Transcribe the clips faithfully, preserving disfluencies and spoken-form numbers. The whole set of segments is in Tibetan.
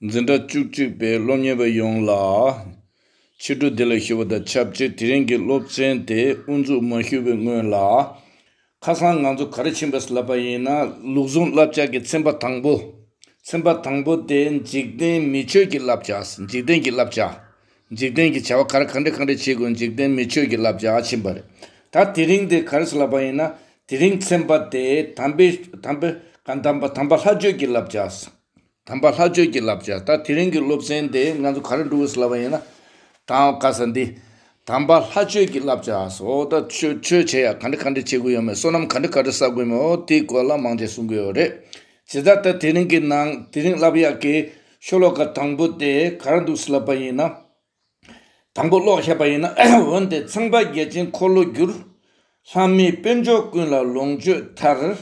འཛིན་གྲྭ་བཅུ་གཅིག་པའི་སློབ་གཉེར་བ་ཡོངས་ལ་ཕྱི་དྲོ་བདེ་ལེགས་ཞུ་བ་དང་ཆབས་ཅིག་དེ་རིང་གི་སློབ་ཚན་དེ་དབུ་འཛུགས་མ་ཞུ་བའི་སྔོན་ལ། ཁ་སང་ང་ཚོ་ག་རེ་ཕྱིན་པ་ལབ་པ་ཡིན་ན། ལུགས་ཟུང་བསླབ་བྱ་གི་ཚན་པ་དང་པོ། ཚན་པ་དང་པོ་དེ་འཇིག་རྟེན་མི་ཆོས་ཀྱི་བསླབ་བྱ། འཇིག་རྟེན་གྱི་བསླབ་བྱ། འཇིག་རྟེན་གྱི་བྱ་བ་ག་རེ་ག་འདྲ་ག་འདྲ་བྱེད་དགོས། འཇིག་རྟེན་མི་ཆོས་ཀྱི་བསླབ་བྱ་ཕྱིན་པ་རེད། ད་དེ་རིང་དེ་ག་རེ་ལབ་པ་ཡིན་ན། དེ་རིང་ཚན་པ་དེ་དམ་པའི་དམ་པའི་ག་དམ་པ་དམ་པ་ལྷ་ཆོས་ཀྱི་བསླབ་བྱ། དམ་པ་ལྷ་ཆོས་ཀྱི་བསླབ་བྱ། ད་དེ་རིང་གི་སློབ་ཚན་དེ་ང་ཚོ་ག་རེ་འགྲོ་གི་ལབ་པ་ཡིན་ན། དང་ག་ས་འདི། དམ་པ་ལྷ་ཆོས་ཀྱི་བསླབ་བྱ་སོ། ད་ཆོས་ཆོས་བྱེད་ཡ་ག་འདྲ་ག་འདྲ་བྱེད་དགོས་ཡོད་མེད། བསོད་ནམས་ག་འདྲ་ག་འདྲ་བསགས་དགོས་མེད། འོ་དེའི་སྐོར་ལ་མང་ཆེ་གསུང་གི་ཡོད་རེད། བྱས་ཙང་ད་དེ་རིང་གི་ནང་དེ་རིང་བསླབ་ཡག་གི་ཤོ་ལོ་ཀ་དང་པོ་དེ་ག་རེ་འདུག་ལབ་པ་ཡིན་ན། དང་པོ་ཀློག་བཤད་པ་ཡིན་ན། འོན་ཏེ་ཚངས་པ་བརྒྱ་བྱིན་འཁོར་ལོ་བསྒྱུར། ལྷ་མིའི་དཔལ་འབྱོར་ཀུན་ལ་ལོངས་སྤྱོད་མཐར།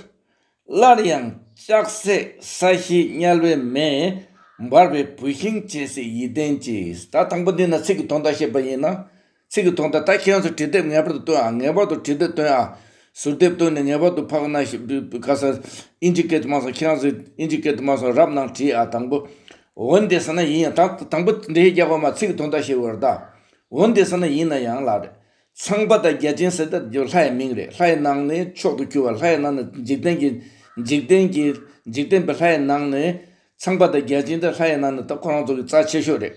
སླར་ཡང་ལྕགས་སྲེག་ས་གཞི་དམྱལ་བའི་མེ། འབར་བའི་བུད་ཤིང་བྱེད་སྲིད་ཡིད་བརྟན་གྱིས། ད་དང་པོ་འདི་ན་ཚིག་གི་དོན་དག་བཤད་པ་ཡིན་ན། ཚིག་གི་དོན་དག་ད་ཁྱེད་རང་ཚོ་བྲིས་དེབ་ངེས་པར་དུ་སྟོན་ཨ། ངེས་པར་དུ་བྲིས་དེབ་སྟོན་ཨ། ཟུར་དེབ་སྟོན་ནས་ངེས་པར་དུ་ཕག་ན་ཤི་ཁ་ས་ཨིན་ཇི་སྐད་དུ་མ་སོང་། ཁྱེད་རང་ཚོས་ཨིན་ཇི་སྐད་དུ་མ་སོང་། རབ་གནང་བྲིས་ཨ། དང་པོ། འོན་ཏེ་ཟེར་ན་ཡིན་ཡང་། ད་དང་པོ་འདི་རྒྱག་པ་མ་ཚིག་གི་དོན་དག་བཤད་དགོས་རེད་ད། འོན་ཏེ་ཟེར་ན་ཡིན་ན་ཡང་ལ་རེད། ཚངས་པ་དང་བརྒྱ་བྱིན་ཟེར་ད་ལྷ་ཡི་མིང་རེད། ལྷ་ཡི་ནང་ནས་མཆོག་ཏུ་གྱུར་པ། ལྷ་ཡི་ནང་ནས་འཇིག་རྟེན་གྱི། འཇིག་རྟེན་གྱི། འཇིག་རྟེན་པའི་ལྷ་ཡི་ནང་ནས། ཚངས་པ་དང་བརྒྱ་བྱིན་དེ་ལྷ་ཡི་ནང་ནས་ད་ཁོ་རང་ཚོ་གི་རྩ་ཆེ་ཤོས་རེད།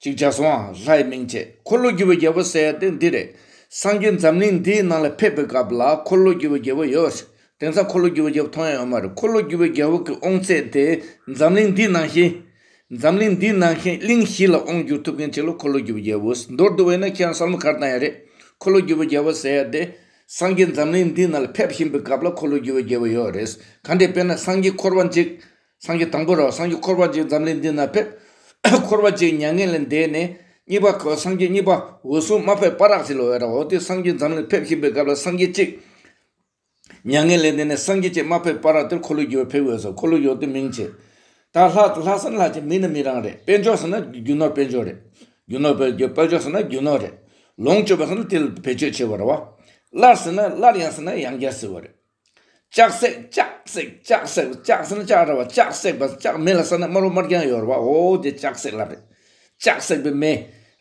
ཅིག་བྱས་སོང་ཨ། ལྷ་ཡི་མིང་བྱས། འཁོར་ལོ་བསྒྱུར་བའི་རྒྱལ་པོ་ཟེར་ཡ་དེ་འདི་རེད། སངས་རྒྱས་འཛམ་གླིང་འདིའི་ནང་ལ་ཕེབས་པའི་སྐབས་ལ་འཁོར་ལོ་བསྒྱུར་བའི་རྒྱལ་པོ་ཡོད། དེང་སང་འཁོར་ལོ་བསྒྱུར་བའི་རྒྱལ་པོ་མཐོང་ཡ་ཡོད་མ་རེད། འཁོར་ལོ་བསྒྱུར་བའི་རྒྱལ་པོ་གི་དབང་ཚད་དེ་འཛམ་གླིང་འདི་ནང་བཞིན། འཛམ་གླིང་འདི་ནང་བཞིན་གླིང་བཞི་ལ་དབང་བསྒྱུར་ཐུབ་མཁན་ཅིག་ལ་འཁོར་ལོ་བསྒྱུར་བའི་རྒྱལ་པོ། མདོར་བསྡུ་བས་ན་ཁྱེད་རང་བསམ་བློ་ག་རེ་བཏང་ཡ་རེད། འཁོར་ལོ་བསྒྱུར་བའི་རྒྱལ་པོ་ཟེར་ཡ་དེ། སངས་རྒྱས་འཛམ་གླིང་འདི་ནང་ལ་ཕེབས་བཞིན་པའི་སྐབས་ལ་འཁོར་ལོ་བསྒྱུར་བའི་རྒྱལ་པོ་ཡོད་རེད། ག་འདྲས་དཔེར་ན་སངས་རྒྱས་འཁོར་བ་འཇིག། སངས་རྒྱས་དང་པོ་རེད་བ། སངས་རྒྱས་འཁོར་བ་འཇིག་འཛམ་གླིང་འདི་ན་ཕེབས། འཁོར་བ་འཇིག་མྱ་ངན་ལས་འདས་ནས་གཉིས་པ་ཁོ་སངས་རྒྱས་གཉིས་པ་འོད་སྲུང་མ་ཕེབས་བར་རག་ཅིག་ལ་ཡོད་རེད་བ། འོ་དེ་སངས་རྒྱས་འཛམ་གླིང་ཕེབས་བཞིན་པའི་སྐབས་ལ་སངས་རྒྱས་གཅིག་མྱ་ངན་ལས་འདས་ནས་སངས་རྒྱས་གཅིག་མ་ཕེབས་བར་རག་དེར་འཁོར་ལོ་བསྒྱུར་བ་ཕེབས་ཡོད་ཟེར། འཁོར་ལོ་བསྒྱུར་བ་དེ་མིང་བྱས། ད་ལྷ། ལྷ་ཟེར་ན་ལྷ་ཅིག་མིང་ན་མི་རང་རེད། དཔལ་འབྱོར་ཟེར་ན་རྒྱུ་ནོར་དཔལ་འབྱོར་རེད། རྒྱུ་ནོར་དཔལ་འབྱོར། དཔལ་འབྱོར་ཟེར་ན་རྒྱུ་ནོར་རེད། ལོངས་སྤྱོད་པ་ཟེར་ན་དེ་ལ་བེད་སྤྱོད་བྱེད་པ་རེད་བ། སླར་ཟེར་ན་སླར་ཡང་ཟེར་ན་ཡང་བསྐྱར་ཟེར་བ་རེད། ལྕགས་སྲེག་ལྕགས་སྲེག་ལྕགས་སྲེག་ལྕགས་ཟེར་ན་ལྕགས་རེད་བ། ལྕགས་སྲེག་པ། ལྕགས་མེ་ལ་བསྲེགས་ན་དམར་པོ་དམར་རྐྱང་ཡོད་རེད་བ། འོ་དེ་ལྕགས་སྲེག་ལབ་རེད། ལྕགས་སྲེག་པའི་མེ་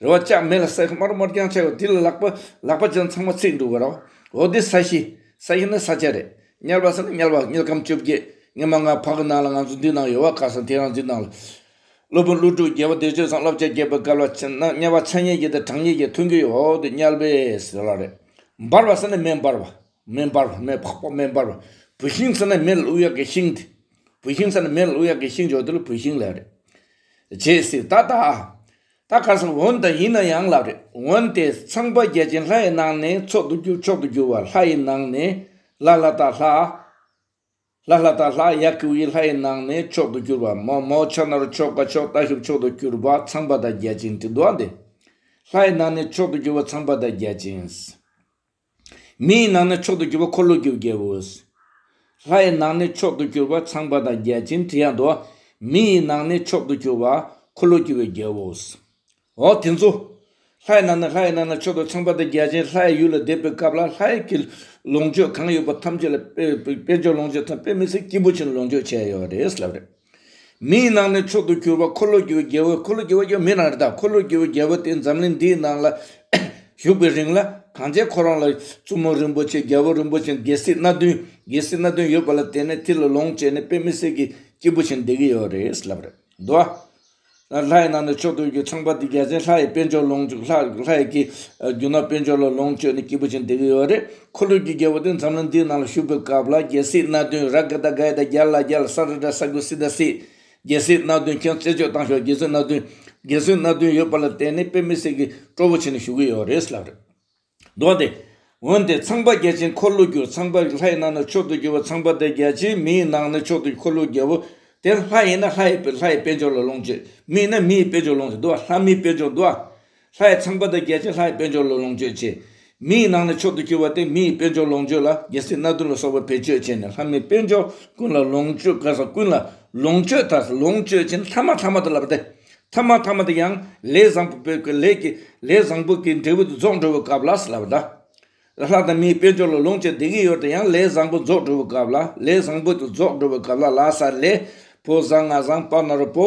རེད་བ། ལྕགས་མེ་ལ་བསྲེགས་དམར་པོ་དམར་རྐྱང་ཆགས་ཡོད། དེ་ལ་ལག་པ་ལག་པ་ཅན་ཚང་མ་ཚིག་འགྲོ་བ་རེད་བ། འོ་དེ་ས་གཞི། ས་གཞི་ནི་ས་ཆ་རེད། དམྱལ་བ་ཟེར་ན་དམྱལ་བ། དམྱལ་ཁམས་བཅོ་བརྒྱད། སྔོན་མ་ང་ཕ་གི་ནང་ལ་ང་ཚོ་འདི་ནང་ཡོད་བ། ཁ་སང་དེ་རང་འདི་ནང་ལ། སློབ་དཔོན་ཀླུ་སྒྲུབ་རྒྱལ་པོ་བདེ་སྤྱོད་ཚང་བསླབ་བྱ་རྒྱས་པའི་སྐབས་ལ་དམྱལ་བ་ཆ་མཉམ་གྱི་དང་གྲངས་མེད་ཀྱི་མཐོང་གི་ཡོད། འོ་དེ་དམྱལ་བའི་ཟེར་བ་རེད། འབར་བ་ཟེར་ན་མེ་འབར་བ། མེ་འབར་བ། མེ་ཕག་པ་མེ་འབར་བ། བུད་ཤིང་ཟེར་ན་མེ་ལ་བླུག་ཡག་གི་ཤིང་དེ། བུད་ཤིང་ཟེར་ན་མེ་ལ་བླུག་ཡག་གི་ཤིང་ཅིག་ཡོད། དེ་ལ་བུད་ཤིང་ལབ་རེད། བྱས་ཟེར་ད་ད། ད་ག་རེ་ཟེར། འོན་ཏེ་ཡིན་ན་ཡང་ལབ་རེད། འོན་ཏེ་ཚངས་པ་བརྒྱ་བྱིན་ལྷ་ཡི་ནང་ནས་མཆོག་ཏུ་གྱུར། མཆོག་ཏུ་གྱུར་པ་ལྷ་ཡི་ནང་ནས། ལྷ་ལྷ་དང་ལྷ། ལྷ་ལྷ་དང་ལྷ། ཡ་གི་གུ་ཡི། ལྷ་ཡི་ནང་ནས་མཆོག་ཏུ་གྱུར་པ། མོ་མོ་ཆ་ན་རོ་མཆོ་ག་མཆོག་ལྟ་ཞབས་མཆོག་ཏུ་གྱུར་པ་ཚངས་པ་དང་བརྒྱ་བྱིན་དྲི་དོ་འདི། ལྷ་ཡི་ནང་ནས་མཆོག་ཏུ་གྱུར་པ་ཚངས་པ་དང་བརྒྱ་བྱིན། མི་ཡི་ནང་ནས་མཆོག་ཏུ་གྱུར་པ་འཁོར་ལོ་བསྒྱུར་རྒྱལ་པོ། ལྷ་ཡི་ནང་ནས་མཆོག་ཏུ་གྱུར་པ་ཚངས་པ་དང་བརྒྱ་བྱིན་དྲི་ཡང་དོ། མི་ཡི་ནང་ནས་མཆོག་ཏུ་གྱུར་པ་འཁོར་ལོ་བསྒྱུར་བའི་རྒྱལ་པོ། འོ་དེ་ཚོ། ལྷ་ཡི་ནང་ནས། ལྷ་ཡི་ནང་ནས་མཆོག་ཏུ། ཚངས་པ་དང་བརྒྱ་བྱིན་ལྷ་ཡི་ཡུལ་ལ་བསྡད་པའི་སྐབས་ལ་ལྷ་ཡི་གི་ལོངས་སྤྱོད་གང་ཡོད་པ་ཐམས་ཅད་ལ་དཔེ་དཔེ་དཔལ་འབྱོར་ལོངས་སྤྱོད་དང་དཔེ་མི་སྲིད་སྐྱིད་པོ་བྱས་ནས་ལོངས་སྤྱོད་བྱས་ཡོད་རེད་ལབ་རེད། མིའི་ནང་ནས་མཆོག་ཏུ་གྱུར་པ་འཁོར་ལོ་བསྒྱུར་བའི་རྒྱལ་པོ། འཁོར་ལོ་བསྒྱུར་བ་ཀྱང་མི་རང་རེད་ད། འཁོར་ལོ་བསྒྱུར་བའི་རྒྱལ་པོ་དེ་འཛམ་གླིང་འདིའི་ནང་ལ་བཞུགས་པའི་རིང་ལ་གང་བྱས་ཁོ་རང་ལ་བཙུན་མོ་རིན་པོ་ཆེ། རྒྱལ་པོ་རིན་པོ་ཆེ། རྒྱལ་སྲིད་སྣ་བདུན། རྒྱལ་སྲིད་སྣ་བདུན་ཡོད་པ་ལ་བརྟེན་ནས་དེ་ལ་ལོངས་སྤྱོད་ནས་དཔེ་མི་སྲིད་ཀྱི་སྐྱིད་པོ་བྱས་ནས་བསྡད་ཀྱི་ཡོད་རེད་ལབ་རེད་དོ། ལྷ་ཡི་ནང་ནས་མཆོག་ཏུ་གྱུར་ཚངས་པ་དེ་རྒྱལ་ཆེན་ལྷ་ཡི་དཔལ་འབྱོར་ལོངས་སྤྱོད། ལྷ་ལྷ་ཡི་གི་རྒྱུ་ནོར་དཔལ་འབྱོར་ལ་ལོངས་སྤྱོད་ནས་སྐྱིད་པོ་བྱས་བསྡད་ཀྱི་ཡོད་རེད། འཁོར་ལོ་བསྒྱུར་རྒྱལ་པོ་དེ་འཛམ་གླིང་འདིའི་ནང་ལ་བཞུགས་པའི་སྐབས་ལ་རྒྱལ་སྲིད་སྣ་བདུན། ར་ག་ད་ག་ཡ་ད་ག་ལ་ག་ལ། ས་ར་ར་ས་གུ་སི་ད་སི། རྒྱལ་སྲིད་སྣ་བདུན། ཁྱེད་རྩད་གཅོད་བཏང་ཤོག་རྒྱལ་སྲིད་སྣ་བདུན། རྒྱལ་སྲིད་སྣ་བདུན་ཡོད་པ་ལ་བརྟེན་ནས་དཔེ་མི་སྲིད་ཀྱི་སྤྲོ་པོ་བྱས་ནས་བཞུགས་ཀྱི་ཡོད་རེད་ལབ་རེད། མདོ་སྡེ། འོན་ཏེ་ཚངས་པ་བརྒྱ་བྱིན་འཁོར་ལོ་བསྒྱུར། ཚངས་པ་ལྷ་ཡི་ནང་ན་མཆོག་ཏུ་གྱུར་པ་ཚངས་པ་དང་བརྒྱ་བྱིན། མི་ཡི་ནང་ན་མཆོག་ཏུ་འཁོར་ལོ་བསྒྱུར་བ། དེ་ལྷ་ཡིན་ན་ལྷ་ཡི་ལྷ་ཡི་དཔལ་འབྱོར་ལ་ལོངས་སྤྱོད། མི་ཡིན་ན་མི་ཡི་དཔལ་འབྱོར་ལོངས་སྤྱོད་འདུག་བ། ལྷ་མིའི་དཔལ་འབྱོར་འདུག་བ། ལྷ་ཡི་ཚངས་པ་དང་བརྒྱ་བྱིན་ལྷ་ཡི་དཔལ་འབྱོར་ལ་ལོངས་སྤྱོད་བྱེད། མི་ཡི་ནང་ན་མཆོག་ཏུ་གྱུར་པ་དེ་མི་ཡི་དཔལ་འབྱོར་ལོངས་སྤྱོད་ལ་རྒྱལ་སྲིད་སྣ་བདུན་ལ་སོགས་པ་བེད་སྤྱོད་བྱས་ནས་ལྷ་མིའི་དཔལ་འབྱོར་ཀུན་ལ་ལོངས་སྤྱོད། ག་ས་ཀུན་ལ་ལོངས་སྤྱོད། ད་ལོངས་སྤྱོད་ཅིང་ལྷ་མ་ཐ་མ་དུ་ལབ་སྟེ། ཐ་མ་ཐ་མ་དེ་ཡང་ལས་བཟང་པོ་པོའི་གི་ལས་ཀྱི་ལས་བཟང་པོ་གི་འབྲས་བུ་དེ་རྫོགས་འགྲོ་བའི་སྐབས་ལ་ལབ་ད། ལྷ་དང་མིའི་དཔལ་འབྱོར་ལ་ལོངས་སྤྱོད་བསྡད་ཀྱི་ཡོད་དེ་ཡང་ལས་བཟང་པོ་རྫོགས་འགྲོ་བའི་སྐབས་ལ། ལས་བཟང་པོ་དེ་རྫོགས་འགྲོ་བའི་སྐབས་ལ་ལ་ས་ལས་ཕོ་བཟང་ང་བཟང་པ་ན་རོ་པོ།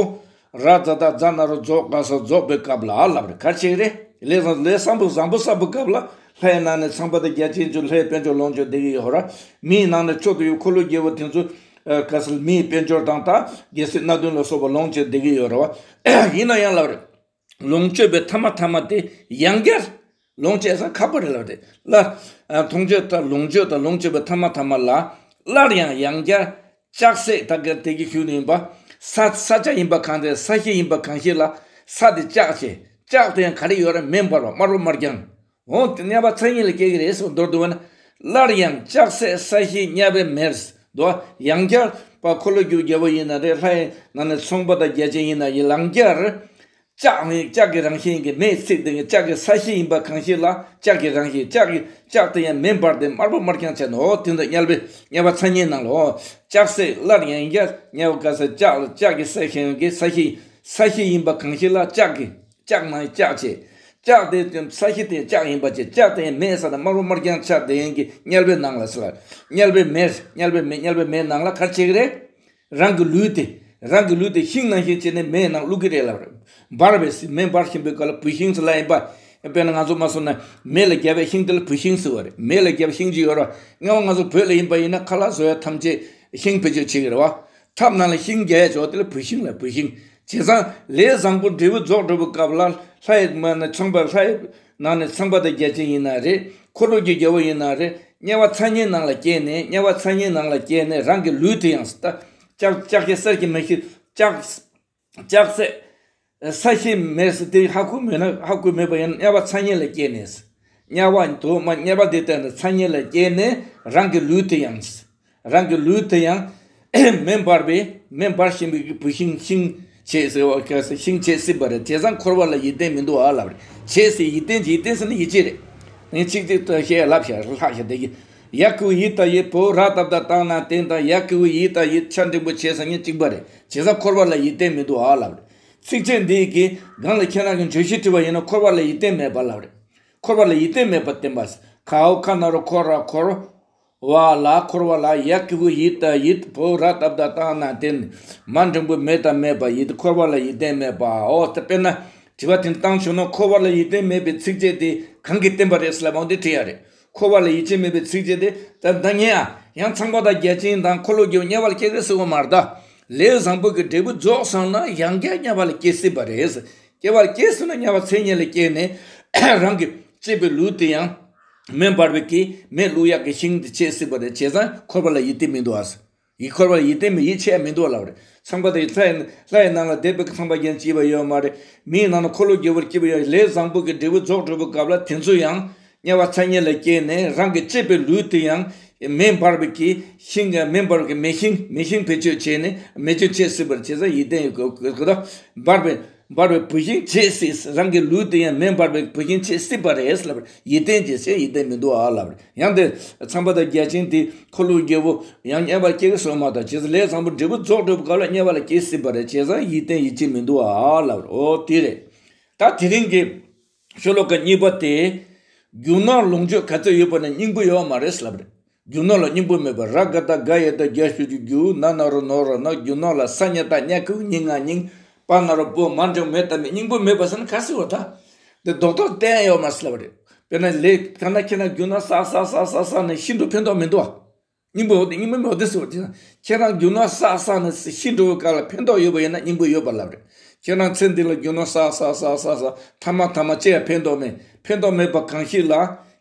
ར་ཛ་ད་རྫ་ན་རོ་རྫོགས་ག་ས་རྫོགས་པའི་སྐབས་ལ་ལབ་རེད། ག་རེ་བྱེད་ཀྱི་རེད། ལས་བཟང་ལས་བཟང་པོ་བཟང་པོ་བསགས་པའི་སྐབས་ལ་ལྷའི་ནང་ནས་ཚངས་པ་དང་བརྒྱ་བྱིན་ཚོ་ལྷའི་དཔལ་འབྱོར་ལོངས་སྤྱོད་བསྡད་ཀྱི་ཡོད་ར། མིའི་ནང་ནས་མཆོག་ཏུ་ཡོད་འཁོར་ལོ་རྒྱལ་པོ་དེ་ཚོ་ག་ས་མིའི་དཔལ་འབྱོར་དང་ད་རྒྱལ་སྲིད་སྣ་བདུན་ལ་སོགས་པ་ལོངས་སྤྱོད་བསྡད་ཀྱི་ཡོད་ར་བ། ཡིན་ན་ཡང་ལབ་རེད། ལོངས་སྤྱོད་པའི་ཐ་མ་ཐ་མ་དེ་ཡང་བསྐྱར་ལོངས་སྤྱོད་ས་ཁག་པོ་རེད་ལབ་རེད། སླར་མཐོང་སྤྱོད་དང་ལོངས་སྤྱོད་དང་ལོངས་སྤྱོད་པའི་ཐ་མ་ཐ་མ་ལ་སླར་ཡང་ཡང་བསྐྱར་ལྕགས་སྲེག་ད་ག་དེ་གི་ཤུལ་ནས་ཡིན་པ། ས་ས་ཆ་ཡིན་པ་གང་དེ་ས་གཞི་ཡིན་པ་གང་ཞིག་ལ་ས་དེ་བཅག་བྱས། ལྕགས་དེ་ཡང་ག་རེ་ཡོད་ར། མེ་འབར་བ་དམར་པོ་དམར་རྐྱང་། འོང་དེ་དམྱལ་བ་ཚ་དམྱལ་ལ་སྐྱེ་གི་རེད་ཟེར་མདོར་བསྡུ་བ་ན། སླར་ཡང་ལྕགས་སྲེག་ས་གཞི་དམྱལ་བའི་མེར་འདུག་ཡང་བསྐྱར་པ་འཁོར་ལོས་སྒྱུར་རྒྱལ་པོ་ཡིན་ན་རེད། ལྷའི་ནང་ནས་ཚངས་པ་དང་བརྒྱ་བྱིན་ཡིན་ན་ཡང་ལང་བསྐྱར། ལྕགས་ནི་ལྕགས་ཀྱི་རང་བཞིན་གྱི་མེས་ཚིག་དེ་ལྕགས་ཀྱི་ས་གཞི་ཡིན་པ་གང་ཞིག་ལ་ལྕགས་ཀྱི་རང་བཞིན་ལྕགས་ཀྱི་ལྕགས་དེ་ཡང་མེ་འབར་ཏེ་དམར་པོ་དམར་རྐྱང་བྱས་ནས། འོ་དེ་འདྲ་དམྱལ་བའི་དམྱལ་བ་ཚ་དམྱལ་ནང་ལ། འོ་ལྕགས་སྲེག་སླར་ཡང་བསྐྱར་དམྱལ་བ་ག་ས་ལྕགས་ལ་ལྕགས་ཀྱི་ས་གཞི་ཡིན་གྱི་ས་གཞི་ས་གཞི་ཡིན་པ་གང་ཞིག་ལ་ལྕགས་ཀྱི་ལྕགས་ནང་ལྕགས་བྱས། ལྕགས་དེ་ས་གཞི་དེ་ལྕགས་ཡིན་པ་བྱས། ལྕགས་དེ་མེ་ས་དང་དམར་པོ་དམར་རྐྱང་ཆགས་དེ་ཡིན་གྱི་དམྱལ་བའི་ནང་ལ་ཟེར་བ། དམྱལ་བའི་མེ་དམྱལ་བའི་མེ་དམྱལ་བའི་མེའི་ནང་ལ་ག་རེ་བྱེད་ཀྱི་རེད། རང་གི་ལུས་དེ་རང་གི་ལུས་དེ་ཤིང་ནང་བཞིན་བྱས་ནས་མེའི་ནང་བླུག་གི་རེད་ལབ་རེད། འབར་བའི་མེ་འབར་བཞིན་པའི་སྐབས་ལ་བུད་ཤིང་ཟེར་ལ་ཡིན་པ། དཔེར་ན་ང་ཚོ་མ་སོང་ན་མེ་ལ་བརྒྱབ་པའི་ཤིང་དེ་ལ་བུད་ཤིང་ཟེར་བ་རེད། མེ་ལ་བརྒྱབ་ཤིང་ཅིག་ཡོད་ར། སྔ་མ་ང་ཚོ་བོད་ལ་ཡིན་པ་ཡིན་ན་ཁ་ལག་བཟོ་ཡ་ཐམས་ཅད་ཤིང་བེད་སྤྱོད་བྱེད་ཀྱི་རེད་བ། ཐབ་ནང་ལ་ཤིང་རྒྱག་ཡ་ཅོག་དེ་ལ་བུད་ཤིང་ལ་བུད་ཤིང་། བྱས་ཙང་ལས་བཟང་པོ་འབྲས་བུ་རྫོགས་འགྲོ་བའི་སྐབས་ལ་ལྷ་ཡི་མ་ན་ཚངས་པ་ལྷ་ཡི་ནང་ནས་ཚངས་པ་དང་བརྒྱ་བྱིན་ཡིན་ན་རེད། འཁོར་ལོ་གི་རྒྱལ་པོ་ཡིན་ན་རེད། དམྱལ་བ་ཚ་དམྱལ་ནང་ལ་སྐྱེས་ནས་དམྱལ་བ་ཚ་དམྱལ་ནང་ལ་སྐྱེས་ནས་རང་གི་ལུས་དེ་ཡང་ད་ལྕགས་ལྕགས་ཀྱི་གསེར་གྱི་མེ་ཤིང་ལྕགས་ལྕགས་སྲེག་ས་གཞི་མེར་ཟེར་དེ་ཧ་གོ་མེད་ན་ཧ་གོ་མེད་པ་ཡིན་ན་དམྱལ་བ་ཚ་དམྱལ་ལ་སྐྱེས་ནས། དམྱལ་བ་དུ་མ་དམྱལ་བ་དེ་ལྟར་ན་ཚ་དམྱལ་ལ་སྐྱེས་ནས་རང་གི་ལུས་དེ་ཡང་། རང་གི་ལུས་དེ་ཡང་མེ་འབར་བའི་མེ་འབར་བཞིན་པའི་བུད་ཤིང་ཤིང་བྱས་ཟེར་བ་ག་ས་ཤིང་བྱས་སྲིད་པ་རེད། བྱས་ཙང་འཁོར་བ་ལ་ཡིད་བརྟན་མི་འདུག་ཨ་ལབ་རེད། བྱས་ཟེར་ཡིད་བརྟན་གྱི་ཡིད་བརྟན་ཟེར་ན་ཡིད་ཆེས་རེད། ངས་ཚིག་ཚིག་ཏུ་བཤད་ལབ་བྱ་ལྷག་བྱ་དེ་གི། ཡ་གི་གུ་ཡི་ད་ཡི་བོ་ར་ཏབ་ད་བཏང་ན་བརྟན་དང་ཡ་གི་གུ་ཡི་ད་ཡི་ཆ་འགྲེང་བུ་བྱས་ཟེར་ཉིན་གཅིག་པ་རེད། བྱས་ཙང་འཁོར་བ་ལ་ཡིད་བརྟན་མི་འདུག་ཨ་ལབ་རེད། ཚིགས་བཅད་འདི་གི་སྒང་ལ་ཁྱེད་རང་གི་བརྗོད་གཞི་བྲིས་པ་ཡིན་ན་འཁོར་བ་ལ་ཡིད་བརྟན་མེད་པ་ལབ་རེད། འཁོར་བ་ལ་ཡིད་བརྟན་མེད་པ་བསྟན་པ། ཁ་འོ་ཁ་ན་རོ་ཁོ་ར་འཁོར་བ་ལ་འཁོར་བ་ལ་ཡ་གི་གུ་ཡི་ད་ཡི་བོ་ར་ཏབ་ད་བཏང་ན་བརྟན། མ་འགྲེང་བུ་མེ་ད་མེད་པ་ཡི་འཁོར་བ་ལ་ཡིད་བརྟན་མེད་པ། འོ་ད་དཔེར་ན་དྲི་བ་དེ་བཏང་བྱུང་ན་འཁོར་བ་ལ་ཡིད་བརྟན་མེད་པའི་ཚིགས་བཅད་དེ་གང་གིས་བསྟན་པ་རེད་ཟེར་ལབ་འོང་དེ་དྲི་ཡ་རེད། འཁོར་བ་ལ་ཡིད་ཆེས་མེད་པའི་ཚིགས་བཅད་དེ་ད་ད་ངས་ཨ་ཡང་ཚངས་པ་དང་བརྒྱ་བྱིན་དང་འཁོར་ལོ་རྒྱལ་པོ་དམྱལ་བ་ལ་སྐྱེ་གི་ཟེར་བ་མ་རེད་ད། ལས་བཟང་པོ་གི་འབྲས་བུ་རྫོགས་སོང་ན་ཡང་བསྐྱར་དམྱལ་བ་ལ་སྐྱེ་སྲིད་པ་རེད། སྐྱེ་བ་ལ་སྐྱེ་སྲིད་ན་དམྱལ་བ་ཚ་དམྱལ་ལ་སྐྱེས་ནས་རང་གི་གཅེས་པའི་ལུས་དེ་ཡང་མེ་འབར་བའི་གི་མེ་བླུག་ཡག་གི་ཤིང་དེ་བྱས་སྲིད་པ་རེད། བྱས་ཙང་འཁོར་བ་ལ་ཡིད་བརྟན་མི་འདུག་ཨ། ཡིད་འཁོར་བ་ལ་ཡིད་བརྟན་མི་ཡིད་ཆེས་མི་འདུག་ལབ་རེད། ཚངས་པ་དང་ལྷ་ཡི་ལྷ་ཡི་ནང་ལ་བསྡད་པའི་ཚངས་པ་རྒྱན་སྐྱིད་པ་ཡོད་མ་རེད། མིའི་ནང་ན་འཁོར་ལོ་རྒྱལ་པོར་སྐྱིད་པ་ཡོད། ལས་བཟང་པོ་གི་འབྲས་བུ་རྫོགས་འགྲོ་བའི་སྐབས་ལ་དེ་ཚོ་ཡང་དམྱལ་བ་ཚ་དམྱལ་ལ་སྐྱེས་ནས་རང་གི་གཅེས་པའི་ལུས་དེ་ཡང་མེ་འབར་བའི་གི་ཤིང་གི་མེ་འབར་བའི་གི་མེ་ཤིང་མེ་ཤིང་བེད་སྤྱོད་བྱས་ནས་མེ་སྤྱོད་བྱེད་སྲིད་པར་བྱས་ཙང་ཡིད་བརྟན་ཡོད་གི་གི་ད་འབར་བའི་འབར་བའི་བུད་ཤིང་བྱེད་སྲིད། རང་གི་ལུས་དེ་ཡང་མེ་འབར་བའི་བུད་ཤིང་བྱེད་སྲིད་པ་རེད་ལབ་རེད། ཡིད་བརྟན་བྱེད་ཟེར་ཡིད་བརྟན་མི་འདུག་ཨ་ལབ་རེད། ཡང་དེ་ཚངས་པ་དང་བརྒྱ་བྱིན་དེ་འཁོར་ལོ་རྒྱལ་པོ་ཡང་དམྱལ་བར་སྐྱེ་གི་སོང་མ་ད། བྱས་ཙང་ལས་བཟང་པོ་འབྲས་བུ་རྫོགས་འགྲོ་བའི་སྐབས་ལ་དམྱལ་བ་ལ་སྐྱེ་སྲིད་པ་རེད། བྱས་ཙང་ཡིད་བརྟན་ཡིད་ཆེས་མི་འདུག་ཨ་ལབ་རེད། འོ་དེ་རེད། ད་དེ་རིང་གི་ཤོ་ལོ་ཀ་གཉིས་པ་དེ། རྒྱུ་ནོར་ལོངས་སྤྱོད་ག་ཚོད་ཡོད་པ་ན་སྙིང་པོ་ཡོད་མ་རེད་ལབ་རེད། རྒྱུ་ནོར་ལ་སྙིང་པོ་མེད་པ། ར་ག་ད་ག་ཡ་ད་རྒྱ་ཞུ་རྒྱུ་རྒྱུ་ན་ན་རོ་ནོ་ར་ན་རྒྱུ་ནོར་ལ་ས་ཉ་ད་ཉ་གི་གུ་ཉི་ང་སྙིང་པ་ན་རོ་པོ་མ་འགྲེང་མེ་ད་མེ་སྙིང་པོ་མེད་པ་ཟེར་ན་ག་ཟེར་བ་ད། འདི་རྡོག་རྡོག་བསྟན་ཡོད་མ་ལབ་རེད། དཔེར་ན་ལས་ག་ན་ཁྱེད་རང་རྒྱུ་ནོར་བསགས་བསགས་བསགས་བསགས་ནས་ཤི་འགྲོ་ཕན་ཐོགས་མི་འདུག་ཨ། སྙིང་པོ་འོ་དེ་སྙིང་པོ་མེད་པ་དེ་ཟེར་བ་དེ་ན། ཁྱེད་རང་རྒྱུ་ནོར་བསགས་བསགས་ནས་ཤི་འགྲོ་བའི་སྐབས་ལ་ཕན་ཐོགས་ཡོད་པ་ཡིན་ན་སྙིང་པོ་ཡོད་པ་ལབ་རེད། ཁྱེད་རང་ཚེ་འདི་ལ་རྒྱུ་ནོར་བསགས་བསགས་བསགས་བསགས་བསགས་ཐ་མ་ཐ་མ་ཅི་ཡང་ཕན་ཐོགས་མེད། ཕན་ཐོགས་མེད་པ་གང་ཞིག་ལ་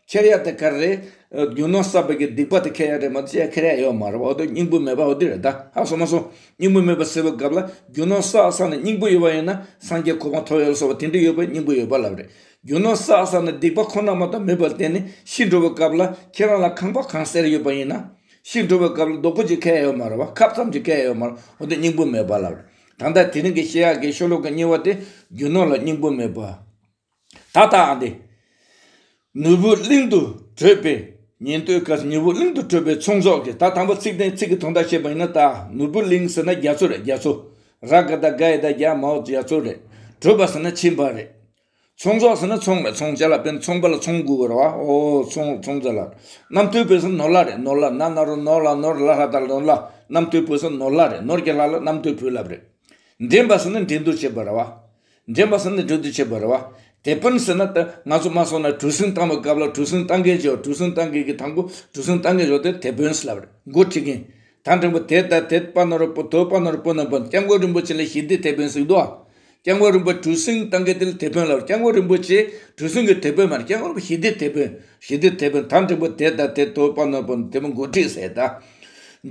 ཁྱེར་ཡ་དེ་ག་རེ་རེད། རྒྱུ་ནོར་བསགས་པའི་གི་སྡིག་པ་དེ་ཁྱེར་ཡ་རེད་མ་གཏོགས་ཅི་ཡང་ཁྱེར་ཡ་ཡོད་མ་རེད་བ། འོ་དེ་སྙིང་པོ་མེད་པ་འོ་དེ་རེད་ད། ཧ་སོང་མ་སོང་། སྙིང་པོ་མེད་པ་ཟེར་བའི་སྐབས་ལ་རྒྱུ་ནོར་བསགས་བསགས་ནས་སྙིང་པོ་ཡོད་པ་ཡིན་ན་སངས་རྒྱས་གོ་འཕང་ཐོབ་ཡོད་ལ་སོགས་པ་དེ་འདྲ་ཡོད་པས་སྙིང་པོ་ཡོད་པ་ལབ་རེད། རྒྱུ་ནོར་བསགས་བསགས་ནས་སྡིག་པ་ཁོ་ན་མ་གཏོགས་མེད་པར་བརྟེན་ནས་ཤི་འགྲོ་བའི་སྐབས་ལ་ཁྱེད་རང་ལ་ཁང་པ་གང་སར་ཡོད་པ་ཡིན་ན། ཤི་འགྲོ་བའི་སྐབས་ལ་རྡོག་པོ་ཅིག་ཁྱེར་ཡོད་མ་རེད་བ། ཁབ་ཙམ་ཅིག་ཁྱེར་ཡོད་མ་རེད། འོ་དེ་སྙིང་པོ་མེད་པ་ལབ་རེད། ད་ལྟ་དེ་རིང་གི་བཤད་ཡག་གི་ཤོ་ལོ་ཀ་གཉིས་པ་དེ་རྒྱུ་ནོར་ལ་སྙིང་པོ་མེད་པ། ད་ལྟ་ཨ་འདི། ནོར་བུ་གླིང་དུ་བགྲོད་པའི་ཉན་ཐོས་སྐབས་སུ་ནོར་བུ་གླིང་དུ་བགྲོད་པའི་ཚོང་ཟོག་གི་ད་དང་པོ་ཚིག་དོན་ཚིག་གི་དོན་དག་བཤད་པ་ཡིན་ན་ད་ནོར་བུ་གླིང་ཟེར་ན་རྒྱ་མཚོ་རེད་རྒྱ་མཚོ། ར་ག་ད་ག་ཡ་ད་རྒྱ་མའོ་རྒྱ་མཚོ་རེད། བགྲོད་པ་ཟེར་ན་ཕྱིན་པ་རེད། ཚོང་ཟོག་ཟེར་ན་ཚོང་རེད་ཚོང་ཅ་ལག་དཔེར་ན་ཚོང་པ་ལ་ཚོང་དགོས་རེད་བ། ཨོ་ཚོང་ཚོང་ཅ་ལག་རྣམ་ཐོས་བོད་ཟེར་ནོར་ལྷ་རེད་ནོར་ལྷ་ན་ན་རོ་ནོར་ལྷ་ནོར་ལྷ་ཧ་ད་ལ་ནོར་ལྷ་རྣམ་ཐོས་བོད་ཟེར་ནོར་ལྷ་རེད་ནོར་གྱི་ལྷ་ལ་རྣམ་ཐོས་བོད་ལབ་རེད། འདྲེན་པ་ཟེར་ན་འདྲེན་དུ་བྱེད་པ་རེད་བ། འདྲེན་པ་ཟེར་ན་འདྲེན་དུ་བྱེད་པ་རེད་བ། དེད་དཔོན་ཟེར་ན་ད་ང་ཚོ་མ་སོང་ན་གྲུ་གཟིངས་བཏང་བའི་སྐབས་ལ་གྲུ་གཟིངས་བཏང་མཁན་ཅིག་ཡོད། གྲུ་གཟིངས་བཏང་མཁན་གྱི་དང་པོ་གྲུ་གཟིངས་བཏང་མཁན་ཡོད་དེ་དེད་དཔོན་ཟེར་ལབ་རེད། འགོ་ཁྲིད་མཁན། ད་འདྲེན་པ་དེད་ད་དེད་པ་ན་རོ་པོ་དོ་པ་ན་རོ་པོ་ན་པོ་སྐྱབས་མགོན་རིན་པོ་ཆེ་ལ་ཞི་བདེ་དེད་དཔོན་ཟེར་གི་འདུག་ཨ། སྐྱབས་མགོན་རིན་པོ་གྲུ་གཟིངས་བཏང་མཁན་དེ་ལ་དེད་དཔོན་ལབ། སྐྱབས་མགོན་རིན་པོ་ཆེ་གྲུ་གཟིངས་ཀྱི་དེད་དཔོན་མ་རེད། སྐྱབས་མགོན་རིན་པོ་ཞི་བདེ་དེད་དཔོན། ཞི་བདེ་དེད་དཔོན། ད་འདྲེན་པ་དེད་ད་དེད་དོ་པ་ན་པོ་དེད་དཔོན་འགོ་ཁྲིད་ཟེར་ད།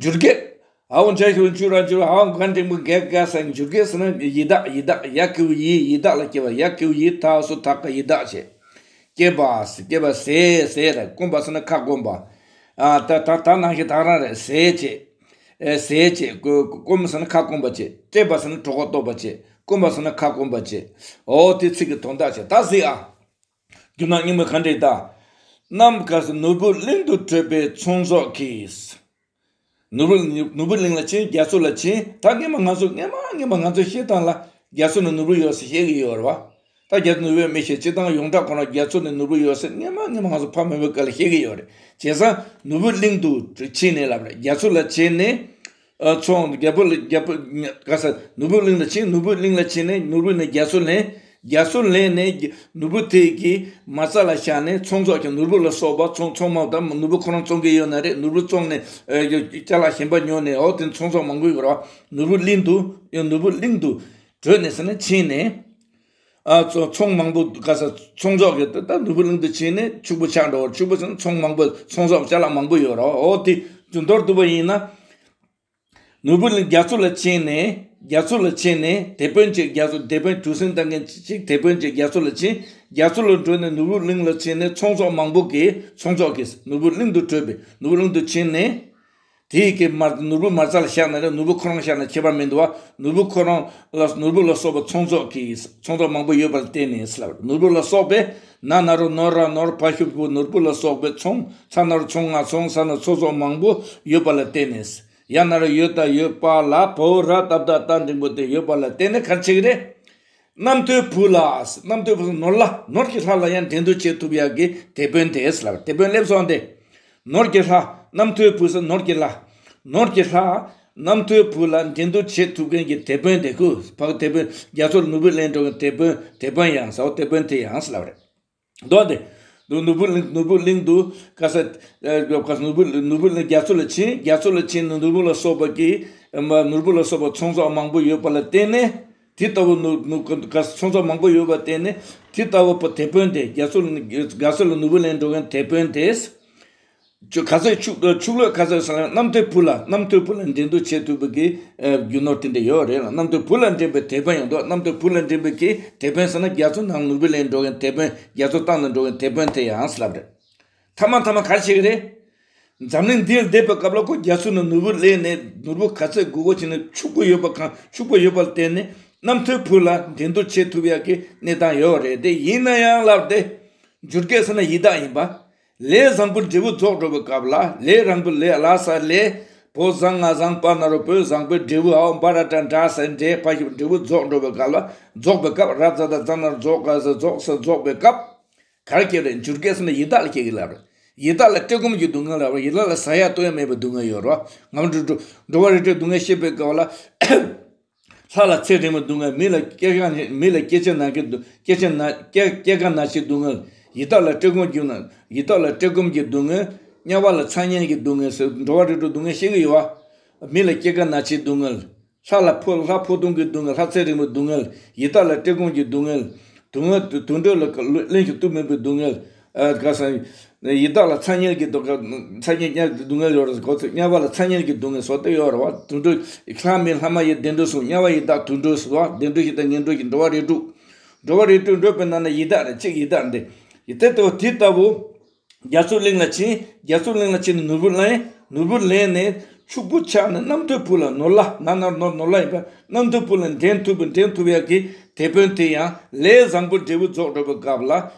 འཇུར་གེ། ཨའོ་འཇའ་ཤུ་འཇུ་ར་འཇུ་ར་ཨའོ་ག་འབྲིང་པོ་གེ་ག་ས་འཇུར་གེ་ཟེར་ན་ཡི་དྭགས། ཡི་དྭགས། ཡ་གི་གུ་ཡི། ཡི་དྭགས་ལ་སྐྱེ་བ། ཡ་གི་གུ་ཡི། ད་སུ་ད་ག་ཡི་དྭགས་བྱས། སྐྱེ་བ་སྐྱེ་བ་ཟས་ཟས་ར། སྐོམ་པ་ཟེར་ན་ཁ་སྐོམ་པ། ཨ་ད་ད་ད་ནང་བཞིན་ད་རང་རེད། ཟས་བྱས། ཨེ་ཟས་བྱས། སྐོ་སྐོམ་ཟེར་ན་ཁ་སྐོམ་པ་བྱས། བཀྲེས་པ་ཟེར་ན་གྲོད་ཁོག་ལྟོགས་པ་བྱས། སྐོམ་པ་ཟེར་ན་ཁ་སྐོམ་པ་བྱས། ཨོ་དེ་ཚིག་གི་དོན་དག་བྱས་ད་གཟིགས་ཨ། རྒྱུ་ནོར་སྙིང་པོ་ག་འདྲས་ད། གནམ་ག་ས་ནོར་བུ་གླིང་དུ་བྲོས་པའི་ཚོང་ཟོག་གིས། ནོར་བུ་ནོར་བུ་གླིང་ལ་ཕྱིན། རྒྱ་མཚོ་ལ་ཕྱིན། ད་སྔས་མ་ང་ཚོ་སྔས་མ་སྔས་མ་ང་ཚོ་བཤད་སྟངས་ལ་རྒྱ་མཚོ་ནས་ནོར་བུ་ཡོད་ཟེར་བཤད་ཀྱི་ཡོད་རེད་བ། ད་རྒྱ་མཚོ་ནོར་བུ་མི་ཤེས། སྤྱིར་བཏང་ཡོངས་གྲགས་ཁོ་ན་རྒྱ་མཚོ་ནས་ནོར་བུ་ཡོད་ཟེར་སྔས་མ་སྔས་མ་ང་ཚོ་ཕ་མེས་པོའི་སྐབས་ལ་བཤད་ཀྱི་ཡོད་རེད། བྱས་ཙང་ནོར་བུ་གླིང་དུ་ཕྱིན་ནས་ལབ་རེད། རྒྱ་མཚོ་ལ་ཕྱིན་ནས། ཨ་ཚོང་རྒྱལ་པོ་ལ་རྒྱལ་པོ་ག་ས་ནོར་བུ་གླིང་ལ་ཕྱིན། ནོར་བུ་གླིང་ལ་ཕྱིན་ནས་ནོར་བུ་ནས་རྒྱ་མཚོ་ལེན། རྒྱ་མཚོ་ལེན་ནས་ནོར་བུ་དེ་གི་མ་རྩ་ལ་བཞག་ནས་ཚོང་ཟོག་གི་ནོར་བུ་ལ་སོགས་པ་ཚོང་ཚོང་མ་དང་ནོར་བུ་ཁོ་རང་བཙོང་གི་ཡོད་ན་རེད། ནོར་བུ་བཙོང་ནས་ཨ་ཅ་ལག་གཞན་པ་ཉོ་ནས་འོ་དེ་ཚོང་ཟོག་མང་པོ་ཡོད་རེད་བ། ནོར་བུ་གླིང་དུ་ཡང་ནོར་བུ་གླིང་དུ་བྲོས་ནས་ཟེར་ན་ཕྱིན་ནས། ཨ་ཚོ་ཚོང་མང་པོ་ག་ས་ཚོང་ཟོག་གི་ད་ནོར་བུ་གླིང་དུ་ཕྱིན་ནས་ཕྱུག་པོ་ཆགས་འགྲོ་བ། ཕྱུག་པོ་ཟེར་ན་ཚོང་མང་པོ་ཚོང་ཟོག་ཅ་ལག་མང་པོ་ཡོད་རེད་བ། འོ་དེ་དུ་མདོར་བསྡུ་བ་ཡིན་ན། ནོར་བུ་གླིང་རྒྱ་མཚོ་ལ་ཕྱིན་ནས་རྒྱ་མཚོ་ལ་ཕྱིན་ནས་དེད་དཔོན་གཅིག་རྒྱ་མཚོ་དེད་དཔོན་གྲུ་གཟིངས་བཏང་མཁན་གཅིག་དེད་དཔོན་གཅིག་རྒྱ་མཚོ་ལ་ཕྱིན། རྒྱ་མཚོ་ལ་འགྲོ་ནས་ནོར་བུ་གླིང་ལ་ཕྱིན་ནས་ཚོང་ཟོག་མང་པོ་གིས་ཚོང་ཟོག་གིས་ནོར་བུ་གླིང་དུ་བྲོས་པས་ནོར་བུ་གླིང་དུ་ཕྱིན་ནས། དེའི་གི་མ་ནོར་བུ་མ་རྩ་ལ་བཞག་ན་རེད། ནོར་བུ་ཁོ་རང་བཞག་ན་ཁྱད་པར་མི་འདུག་བ། ནོར་བུ་ཁོ་རང་ལ་ནོར་བུ་ལ་སོགས་པ་ཚོང་ཟོག་གིས་ཚོང་ཟོག་མང་པོ་ཡོད་པ་ལ་བརྟེན་ནས་ལབ། ནོར་བུ་ལ་སོགས་པའི་ན་ན་རོ་ནོར་ར་ནོར་ཕ་ཤུ་བུ་ནོར་བུ་ལ་སོགས་པའི་ཚོང་ཚ་ན་རོ་ཚོང་ང་ཚོང་ས་ན་ཚོང་ཟོག་མང་པོ་ཡོད་པ་ལ་བརྟེན་ནས། ཡ་ན་རོ་ཡོད་ད་ཡོད་པ་ལ་བོ་ར་ཏབ་ད་ཏ་འབྲིང་པོ་དེ་ཡོད་པ་ལ་བརྟེན་ནས་ག་རེ་བྱེད་ཀྱི་རེད། རྣམ་ཐོས་བུ་ལ། རྣམ་ཐོས་བུ་ནོར་ལྷ། ནོར་གྱི་ལྷ་ལ་ཡང་འགྲན་བསྡུར་བྱེད་ཐུབ་ཡག་གི་དེད་དཔོན་དེ་ལབ། དེད་དཔོན་སླེབས་སོང་སྟེ། ནོར་གྱི་ལྷ། རྣམ་ཐོས་བུ་ཟེར་ནོར་གྱི་ལྷ། ནོར་གྱི་ལྷ། རྣམ་ཐོས་བུ་ལ་འགྲན་བསྡུར་བྱེད་ཐུབ་མཁན་གྱི་དེད་དཔོན་དེ་ཁུ་ཕག་དེད་དཔོན་རྒྱ་མཚོར་ནོར་བུ་ལེན་འགྲོ་མཁན་དེད་དཔོན་དེད་དཔོན་ཡང་ཟེར་བ་དེད་དཔོན་དེ་ཡང་ལབ་རེད། མདོ་དེ། ནོར་བུ་གླིང་ནོར་བུ་གླིང་དུ་ག་ས་ནོར་བུ་ནོར་བུ་གླིང་རྒྱ་མཚོ་ལ་ཕྱིན། རྒྱ་མཚོ་ལ་ཕྱིན་ནས་ནོར་བུ་ལ་སོགས་པ་གི་ནོར་བུ་ལ་སོགས་པ་ཚོང་ཟོག་མང་པོ་ཡོད་པ་ལ་བརྟེན་ནས། དེ་ལྟ་བུ་ནུ་ནུ་ག་ཚོང་ཟོག་མང་པོ་ཡོད་པར་བརྟེན་ནས་དེ་ལྟ་བུ་པོ་དེད་དཔོན་དེ་རྒྱ་མཚོ་རྒྱ་མཚོ་ལ་ནོར་བུ་ལེན་འགྲོ་མཁན་དེད་དཔོན་དེས། ཆུ་ག་ཚོད་ཕྱུགས་ཕྱུགས་ལོས་ག་ཚོད་ཟེར་ན་རྣམ་ཐོས་བུ་ལ་རྣམ་ཐོས་བུ་ལ་འགྲན་བསྡུར་བྱེད་ཐུབ་པའི་གི་རྒྱུ་ནོར་དེ་འདྲ་ཡོད་རེད་ལ། རྣམ་ཐོས་བུ་ལ་འགྲན་པའི་དེད་དཔོན་ཡང་འདུག་རྣམ་ཐོས་བུ་ལ་འགྲན་པའི་གི་དེད་དཔོན་ཟེར་ན་རྒྱ་མཚོ་ནང་ནོར་བུ་ལེན་འགྲོ་མཁན་དེད་དཔོན་རྒྱ་མཚོ་བཏང་ནས་འགྲོ་མཁན་དེད་དཔོན་དེ་ཡང་ལབ་རེད། མཐའ་མ་མཐའ་མ་ག་རེ་བྱེད་ཀྱི་རེད། འཛམ་གླིང་འདིར་བསྡད་པའི་སྐབས་ལ་ཁོ་རྒྱ་མཚོ་ནས་ནོར་བུ་ལེན་ནས་ནོར་བུ་ག་ཚོད་དགོས་དགོས་བྱས་ནས་ཕྱུག་པོ་ཡོད་པ་གང་ཕྱུག་པོ་ཡོད་པ་ལ་བརྟེན་ནས་རྣམ་ཐོས་བུ་ལ་འགྲན་བསྡུར་བྱེད་ཐུབ་ཡག་གི་གནས་སྟངས་ཡོད་རེད་དེ། ཡིན་ན་ཡང་ལབ་སྟེ། འཇུར་གེ་ཟེར་ན་ཡི་དྭགས་ཡིན་པ། ལས་བཟང་པོའི་འབྲས་བུ་རྫོགས་འགྲོ་བའི་སྐབས་ལ་ལས་རིང་པོ་ལས་ལ་ས་ལས། བོ་བཟང་ང་བཟང་པ་ན་རོ་བོས་བཟང་པོའི་འབྲས་བུ་ཨའོ་འབའ་ར་ཏྲ་འདྲ་ས་འདྲའི་ཕ་ཤུ་འབྲས་བུ་རྫོགས་འགྲོ་བའི་སྐབས་ལ་རྫོགས་པའི་སྐབས་ར་ཛ་ད་ཛ་ན་རྫོགས་ག་ས་རྫོགས་ས་རྫོགས་པའི་སྐབས། ག་རེ་སྐྱེ་རེད། འཇུར་གེ་ཟེར་ན་ཡི་དྭགས་ལ་སྐྱེ་གི་ལབ་རེད། ཡི་དྭགས་ལ་བཀྲེས་སྐོམ་གྱི་སྡུག་བསྔལ་ལབ་རེད། ཡི་དྭགས་ལ་ཟ་ཡག་བཏུང་ཡག་མེད་པའི་སྡུག་བསྔལ་ཡོད་རེད། ང་ཚོ་འགྲོ་བ་རིགས་དྲུག་སྡུག་བསྔལ་བཤད་པའི་སྐབས་ལ། ལྷ་ལ་ཚེ་རིང་བའི་སྡུག་བསྔལ། མི་ལ་སྐྱེ་རྒ་མི་ལ་སྐྱེ་ཆེན་ན་གི་སྡུག་སྐྱེ་ཆེན་ན་སྐྱེ་སྐྱེ་རྒ་ན་འཆིའི་སྡུག་བསྔལ། ཡི་དྭགས་ལ་བཀྲེས་སྐོམ་གྱི་སྡུག་ཡི་དྭགས་ལ་བཀྲེས་སྐོམ་གྱི་སྡུག་བསྔལ། དམྱལ་བ་ལ་ཚ་དམྱལ་གྱི་སྡུག་བསྔལ་ཟེར་འགྲོ་བ་རིགས་དྲུག་སྡུག་བསྔལ་བཤད་གི་ཡོད་བ། མི་ལ་སྐྱེ་རྒ་ན་འཆིའི་སྡུག་བསྔལ། ལྷ་ལ་ཕོ་ལྷ་ཕོ་ལྟུང་གི་སྡུག་བསྔལ། ལྷ་ཚེ་རིང་པོའི་སྡུག་བསྔལ། ཡི་དྭགས་ལ་བཀྲེས་སྐོམ་གྱི་སྡུག་བསྔལ། དུད་འགྲོ་དུད་འགྲོ་ལ་གླེན་ཞིང་གཏུབ་མེད་པའི་སྡུག་བསྔལ། ཨ་ག་ས། ཡི་དྭགས་ལ་ཚ་དམྱལ་གྱི་སྡུག་ཚ་དམྱལ་དམྱལ་སྡུག་བསྔལ་ཡོད་རེད། གོ་ཚོད་དམྱལ་བ་ལ་ཚ་དམྱལ་གྱི་སྡུག་བསྔལ་སོགས་དེ་ཡོད་རེད་བ། དུད་འགྲོ་ལྷ་མི་ལྷ་མ་ཡིན་བདེ་འགྲོ་གསུམ། དམྱལ་བ་ཡི་དྭགས་དུད་འགྲོ་ཟེར་བ། བདེ་འགྲོ་ཞིང་དང་ངན་འགྲོ་ཞིང་འགྲོ་བ་རིགས་དྲུག་འགྲོ་བ་རིགས་དྲུག་འགྲོ་བའི་ནང་ན་ཡི་དྭགས་རེད། གཅིག་ཡི་དྭགས་འདི། ཡི་དྭགས་དེ་དེ་ལྟ་བུ། རྒྱ་མཚོ་གླིང་ལ་ཕྱིན། རྒྱ་མཚོ་གླིང་ལ་ཕྱིན་ནས་ནོར་བུ་ལེན། ནོར་བུ་ལེན་ནས་ཕྱུག་པོ་ཆགས་ནས་རྣམ་ཐོས་བུ་ལ་ནོར་ལྷ་ན་ན་ནོར་ནོར་ལྷ་ཡིན་པ་རྣམ་ཐོས་བུ་ལ་འགྲན་ཐུབ་པའི་འགྲན་ཐུབ་ཡག་གི་དེད་དཔོན་དེ་ཡང་ལས་བཟང་པོའི་འབྲས་བུ་རྫོགས་འགྲོ་བའི་སྐབས་ལ་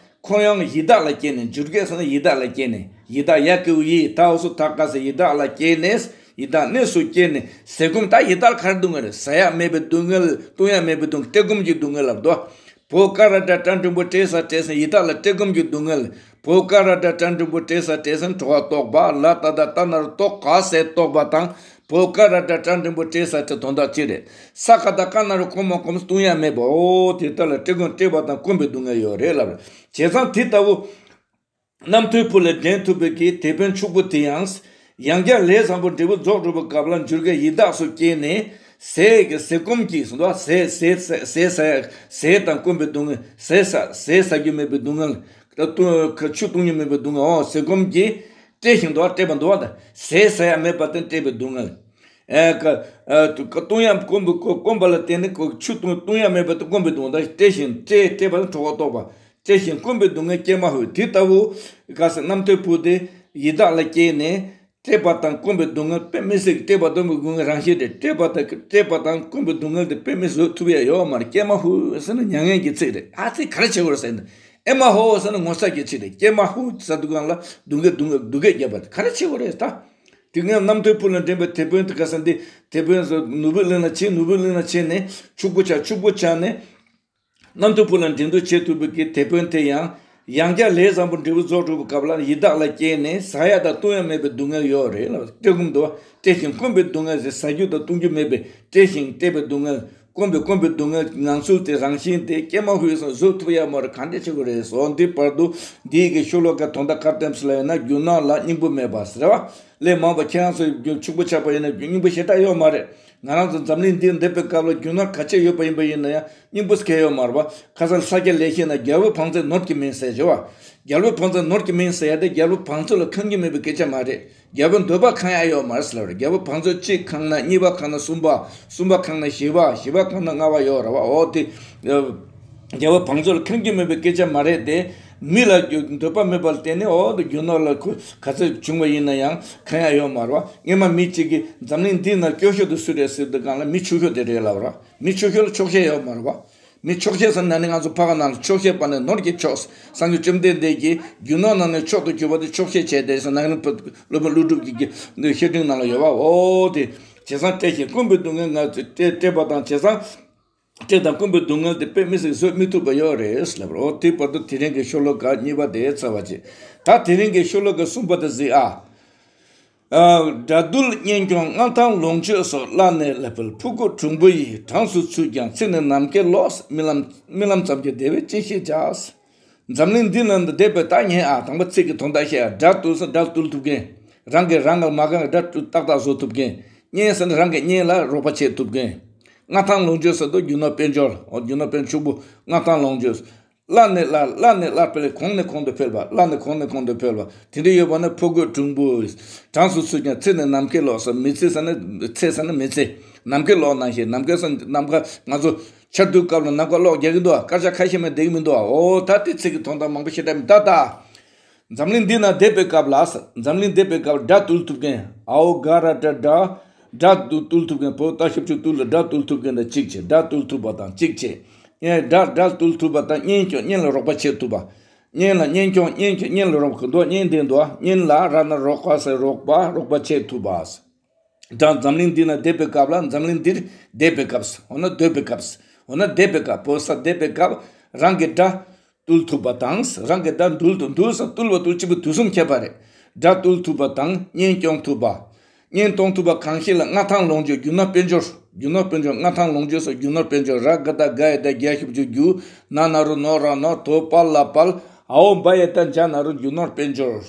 ཁོ་ཡང་ཡི་དྭགས་ལ་སྐྱེས་ནས་འཇུར་གེ་ཟེར་ན་ཡི་དྭགས་ལ་སྐྱེས་ནས་ཡི་དྭགས་ཡ་གི་གུ་ཡི་ད་འོ་སུ་ད་ག་ས་ཡི་དྭགས་ལ་སྐྱེས་ནས་ཡི་དྭགས་གནས་སུ་སྐྱེས་ནས་ཟས་སྐོམ་ད་ཡི་དྭགས་ལ་ག་རེ་སྡུག་བསྔལ་རེད། ཟ་ཡག་མེད་པའི་སྡུག་བསྔལ་བཏུང་ཡག་མེད་པའི་སྡུག་བསྔལ་བཀྲེས་སྐོམ་གྱི་སྡུག་བསྔལ་ལབ་དོ། བོ་ཀ་ར་ཏྲ་ཏྲ་འབྲིང་པོ་བྲེ་ས་བྲེ་ས་ཡི་དྭགས་ལ་བཀྲེས་སྐོམ་གྱི་སྡུག་བསྔལ། བོ་ཀ་ར་ཏྲ་ཏྲ་འབྲིང་པོ་བྲེ་ས་བྲེ་ས་གྲོད་ཁོག་ལྟོགས་པ། ལ་ཏ་ད་ཏ་ན་རོ་ལྟོགས་ག་ཟས་ལྟོགས་པ་དང་ བོ་ཀ་ར་སྒྲ་སྒྲ་འགྲེང་བུ་སྤྲད་ས་སྒྲ་དོན་དག་གཅིག་རེད། ས་ཀ་བཏགས་སྐ་ན་རོ་སྐོ་མ་སྐོམ། ལྟུང་ཡ་མེད་པ། འོ་དེ་ལྟ་ལ་སྤྲད་དགོས། སྤྲད་པ་དང་སྐོམ་པའི་སྡུག་བསྔལ་ཡོད་རེད་ལབ་རེད། བྱས་ཙང་དེ་ལྟ་བུ། རྣམ་ཐོས་ཕུག་ལ་འདྲེན་ཐུབ་པའི་གི་དེད་དཔོན་ཕྱུག་པོ་དེ་ཡང་། ཡང་བསྐྱར་ལས་བཟང་པོ་འབྲས་བུ་རྫོགས་འགྲོ་བའི་སྐབས་ལ་འགྱུར་གྱི་ཡི་དྭགས་སུ་སྐྱེས་ནས། ཟས་ཀྱི་ཟས་སྐོམ་གྱིས་ཟེར་འདུག་ཟས་ཟས་ཟས་ཟས་ཟས་དང་སྐོམ་པའི་སྡུག་བསྔལ། ཟས་ཟ་ཟས་ཟ་རྒྱུ་མེད་པའི་སྡུག་བསྔལ། ད་ལྟུང་ཆུ་བཏུང་རྒྱུ་མེད་པའི་སྡུག་བསྔལ། འོ་ཟས་སྐོམ་གྱིས་བཀྲེས་ཤིང་འདུག་བ། བཀྲེས་པ་འདུག་བ། ད་ཟས་ཟ་ཡ་མེད་པ་དེ་བཀྲེས་པའི་སྡུག་བསྔལ། ཨེ་ཀ་ཨ་ཏུ་ཀ་ལྟུང་ཡ་སྐོམ་པའི་སྐོམ་པ་ལ་བརྟེན་ནས་ཆུ་བཏུང་ལྟུང་ཡ་མེད་པ་དེ་སྐོམ་པའི་སྡུག་བསྔལ། ད་བཀྲེས་ཤིང་བཀྲེས་བཀྲེས་པ་ལ་ཁྲོ་བ་ལྟོགས་པ། བཀྲེས་ཤིང་སྐོམ་པའི་སྡུག་བསྔལ་སྐྱེས་མ་ཕོད། དེ་ལྟ་བུ་ག་ས་རྣམ་ཐོས་ཕུག་དེ་ཡི་དྭགས་ལ་སྐྱེས་ནས། བཀྲེས་པ་དང་སྐོམ་པའི་སྡུག་བསྔལ་དཔེ་མི་སྲིད། བཀྲེས་པ་སྡུག་བསྔལ་རང་བཞིན་རེད། བཀྲེས་པ་དང་བཀྲེས་པ་དང་སྐོམ་པའི་སྡུག་བསྔལ་དེ་དཔེ་མི་བཟོད་ཐུབ་ཡ་ཡོད་མ་རེད། སྐྱེས་མ་ཕོད་ཟེར་ན་མྱ་ངན་གྱི་ཚིག་རེད། ཨ་ཙི་ག་རེ་བྱེད་དགོས་རེད་ཟེར་ན། ཨེ་མ་ཧོ་ཟེར་ན་ངོ་ཚ་གི་ཚིག་རེད། སྐྱེས་མ་ཕོད་ཟེར་དུས་སྒང་ལ་སྡུག་བསྔལ་སྡུག་བསྔལ་སྡུག་སྐད་རྒྱབ་པ་དེ་ག་རེ་བྱེད་དགོས་རེད་ད། དེ་སྔ་རྣམ་ཐོས་ཕུག་ལ་འདྲེན་པའི་དེད་དཔོན་དེ་ག་ས་འདི་དེད་དཔོན་ཟེར་ནོར་བུའི་གླིང་ལ་ཕྱིན། ནོར་བུའི་གླིང་ལ་ཕྱིན་ནས་ཕྱུག་པོ་ཆགས། ཕྱུག་པོ་ཆགས་ནས། རྣམ་ཐོས་ཕུག་ལ་འདྲེན་འདོད་བྱེད་ཐུབ་པའི་གི་དེད་དཔོན་དེ་ཡང་། ཡང་བསྐྱར་ལས་བཟང་པོ་འབྲས་བུ་རྫོགས་འགྲོ་བའི་སྐབས་ལ་ཡི་དྭགས་ལ་སྐྱེས་ནས་ཟ་ཡ་དང་བཏུང་ཡ་མེད་པའི་སྡུག་བསྔལ་ཡོད་རེད་ལ། བཀྲེས་སྐོམ་འདུག་བ། བཀྲེས་ཤིང་སྐོམ་པའི་སྡུག་བསྔལ་ཟེར། ཟ་རྒྱུ་དང་བཏུང་རྒྱུ་མེད་པའི་བཀྲེས་ཤིང་བཀྲེས་པའི་སྡུག་བསྔལ། སྐོམ་པའི་སྐོམ་པའི་སྡུག་བསྔལ་ངང་ཚུལ་དེ་རང་བཞིན་དེ་སྐྱེས་མ་ཕོད་ཙང་བཟོད་ཐུབ་ཡ་མ་རེད། གང་འདྲ་བྱེད་དགོས་རེད་ཟེར། འོ་འདི་བར་དུ་འདིའི་གི་ཤོ་ལོ་ཀ་དོན་དག་ག་རེ་སྟོན་སོང་ལབ་ཡིན་ན། རྒྱུ་ནོར་ལ་སྙིང་པོ་མེད་པ་ཟེར་བ། ལས་མང་བ་ཁྱེད་རང་ཚོ་ཕྱུག་པོ་ཆགས་པ་ཡིན་ན་སྙིང་པོ་ཞེ་དྲག་ཡོད་མ་རེད། ང་རང་ཚོ་འཛམ་གླིང་འདིར་བསྡད་པའི་སྐབས་ལ་རྒྱུ་ནོར་ག་ཚད་ཡོད་པ་ཡིན་པ་ཡིན་ན་ཡང་སྙིང་པོ་ཟེར་མཁན་ཡོད་མ་རེད་པ། ཁ་སང་ས་སྐྱ་ལེགས་བཤད་ན་རྒྱལ་པོའི་བང་མཛོད་ནོར་གྱིས་མིན་ཟེར་བྱས་པ། རྒྱལ་པོའི་བང་མཛོད་ནོར་གྱིས་མིན་ཟེར་ཡ་དེ་རྒྱལ་པོའི་བང་མཛོད་ལ་ཁེངས་ཀྱི་མེད་པའི་སྐད་ཆ་མ་རེད། རྒྱལ་པོའི་འདོད་པ་ཁེངས་ཡ་ཡོད་མ་རེད་ཟེར་ལབ་རེད། རྒྱལ་པོའི་བང་མཛོད་གཅིག་ཁེངས་ན་གཉིས་པ་ཁེངས་ན་གསུམ་པ། གསུམ་པ་ཁེངས་ན་བཞི་པ། བཞི་པ་ཁེངས་ན་ལྔ་པ་ཡོད་རེད་པ། འོ་དེ། རྒྱལ་པོའི་བང་མཛོད་ལ་ཁེངས་ཀྱི་མེད་པའི་སྐད་ཆ་མ་རེད་དེ། མི་ལ་རྒྱུ་འདོད་པ་མེད་པ་ལ་བརྟེན་ནས། འོ་དེ་རྒྱུ་ནོར་ལ་ཁོ་ག་ཚོད་བྱུང་བ་ཡིན་ན་ཡང་ཁེངས་ཡ་ཡོད་མ་རེད་པ། སྔོན་མ་མི་གཅིག་གིས་འཛམ་གླིང་འདི་ན་སྐྱོ་ཤོས་དེ་སུ་རེད་ཟེར་དུས་སྒང་ལ་མི་ཆུང་ཤོས་དེ་རེད་ལབ་ར། མི་ཆུང་ཤོས་ལ་ཆོག་ཤེས་ཡོད་མ་རེད་པ། མི་ཆོག་ཤེས་ཟེར་ན་ནི་ང་ཚོ་ཕ་ག་ནང་ལ་ཆོག་ཤེས་པ་ནི་ནོར་གྱི་མཆོག་སངས་རྒྱས་བཅོམ་ལྡན་འདས་ཀྱིས་རྒྱུ་ནོར་ནང་ནས་མཆོག་ཏུ་གྱུར་པ་དེ་ཆོག་ཤེས་བྱས་ཏེ་ཟེར། ནང་ནས་སློབ་དཔོན་ཀླུ་སྒྲུབ་ཀྱི་བཤད་སྒྲུང་ནང་ལ་ཡོད་པ། འོ་དེ། བྱས་ཙང་བཀྲེས་ཤིང་སྐོམ་པའི་སྡུག་བསྔལ་ང་ཚོས་བཀྲེས་བཀྲེས་པ་དང་། བྱས་ཙང་བཀྲེས་དང་སྐོམ་པའི་སྡུག་བསྔལ་དེ་དཔེ་མི་སྲིད་བཟོད་མི་ཐུབ་པ་ཡོད་རེད་ལབ་རོ། དེ་བར་དུ་དེ་རིང་གི་ཤོ་ལོ་ཀ་གཉིས་པ་དེ་ཚར་བ་བྱས། ད་དེ་རིང་གི་ཤོ་ལོ་ཀ་གསུམ་པ་དེ་གཟིགས་ཨ། ཨ། དགྲ་འདུལ་གཉེན་སྐྱོང་མངའ་ཐང་ལོངས་སྤྱོད་སོགས། བླ་ནས་བླ་འཕེལ་ཕོ་རྒོད་གྲུང་པོ་ཡིས། གྲངས་སུ་ཚུད་ཀྱང་ཚེ་ནི་ནམ་མཁའི་ལོགས། རྨི་ལམ་རྨི་ལམ་ཙམ་གྱིས་བདེ་བས་ཅི་ཞིག་བྱ། འཛམ་གླིང་འདི་ན་འདི་བསྡད་པའི་ད་ཉན་ཨ། དང་པོ་ཚིག་གི་དོན་དག་བཤད་ཨ། དགྲ་འདུལ་ཟེར་དགྲ་འདུལ་ཐུབ་མཁན། རང་གིས་རང་ལ་མ་དགའ་བའི་དགྲ་ཏག་ཏག་བཟོ་ཐུབ་མཁན། གཉེན་ཟེར་ན་རང་གི་གཉེན་ལ་རོགས་པ་བྱེད་ཐུབ་མཁན། མངའ་ཐང་ལོངས་སྤྱོད་ཟེར་དུས་རྒྱུ་ནོར་དཔལ་འབྱོར། འོ་རྒྱུ་ནོར་དཔལ་ཕྱུག་པོ་མངའ་ཐང་ལོངས་སྤྱོད། བླ་ནས་བླ་བླ་ནས་བླ་འཕེལ། གོང་ནས་གོང་དུ་འཕེལ་བ། བླ་ནས་གོང་ནས་གོང་དུ་འཕེལ་བ། དེ་འདྲ་ཡོད་པ་ན་ཕོ་རྒོད་གྲུང་པོ། གྲངས་སུ་ཚུད་ཀྱང་ཚེ་ནི་ནམ་མཁའི་ལོགས་སུ། མི་ཚེ་ཟེར་ན་ཚེ་ཟེར་ན་མི་ཚེ། ནམ་མཁའི་ལོགས་ནང་བཞིན། ནམ་མཁའི་ས་ནམ་མཁའ་ང་ཚོ་ཆར་དུས་སྐབས་ལ་ནམ་མཁའ་གློག་རྒྱག་གི་འདུག་ཨ། སྐར་ཆ་ཁ་ཤས་མ་བསྡད་ཀྱི་མི་འདུག་ཨ། འོ་ད་དེ་ཚིག་གི་དོན་དག་མང་པོ་ཞེ་དྲག་མི་ད་ད། འཛམ་གླིང་འདི་ན་བསྡད་པའི་སྐབས་ལ། འཛམ་གླིང་བསྡད་པའི་སྐབས་དགྲ་འདུལ་ཐུབ་མཁན། ཨའོ་ག་ར་དགྲ་དགྲ། དགྲ་འདུལ་འདུལ་ཐུབ་མཁན། བོད་ལྟ་ཞབས་ཕྱི་འདུལ་ལ་དགྲ་འདུལ་ཐུབ་མཁན་དང་གཅིག་བྱས། དགྲ་འདུལ་ཐུབ་པ་དང་གཅིག་བྱས། གཉེན་དགྲ་དགྲ་འདུལ་ཐུབ་པ་དང་། གཉེན་སྐྱོང་གཉེན་ལ་རོགས་པ་བྱེད་ཐུབ་པ། གཉེན་ལ་གཉེན་སྐྱོང་གཉེན་སྐྱོང་གཉེན་ལ་རོགས་པ་འདུག་གཉེན་ལྡན་འདུག་གཉེན་ལ་ར་ན་རོགས་པ་ཟེར་རོགས་པ་རོགས་པ་བྱེད་ཐུབ་པ། དགྲ་འཛམ་གླིང་འདི་ན་བསྡད་པའི་སྐབས་ལ། འཛམ་གླིང་འདིར་བསྡད་པའི་སྐབས། འོ་ན་སྡོད་པའི་སྐབས། འོ་ན་བསྡད་པའི་སྐབས། བོད་ས་བསྡད་པའི་སྐབས། རང་གི་དགྲ་འདུལ་ཐུབ་པ་དང་། རང་གི་དགྲ་འདུལ་དུ་འདུལ་ས་འདུལ་བ་འདུལ་གཅིག་པུ་དུས་གསུམ་ཁྱད་པར་རེད། དགྲ་འདུལ་ཐུབ་པ་དང་གཉེན་སྐྱོང་ཐུབ་པ། གཉེན་སྐྱོང་ཐུབ་པ་གང་ཞིག་ལ། མངའ་ཐང་ལོངས་སྤྱོད་རྒྱུ་ནོར་དཔལ་འབྱོར། རྒྱུ་ནོར་དཔལ་འབྱོར། མངའ་ཐང་ལོངས་སྤྱོད་སོགས་རྒྱུ་ནོར་དཔལ་འབྱོར། ར་ག་བཏགས་རྒ་ཡ་བཏགས་རྒྱ་ཞབས་ཀྱུ་རྒྱུ། ན་ན་རོ་ནོ་ར་ནོར། དོ་པ་ལ་དཔལ། འའོ་བ་ཡ་བཏགས་འཇའ་ན་རོ། རྒྱུ་ནོར་དཔལ་འབྱོར།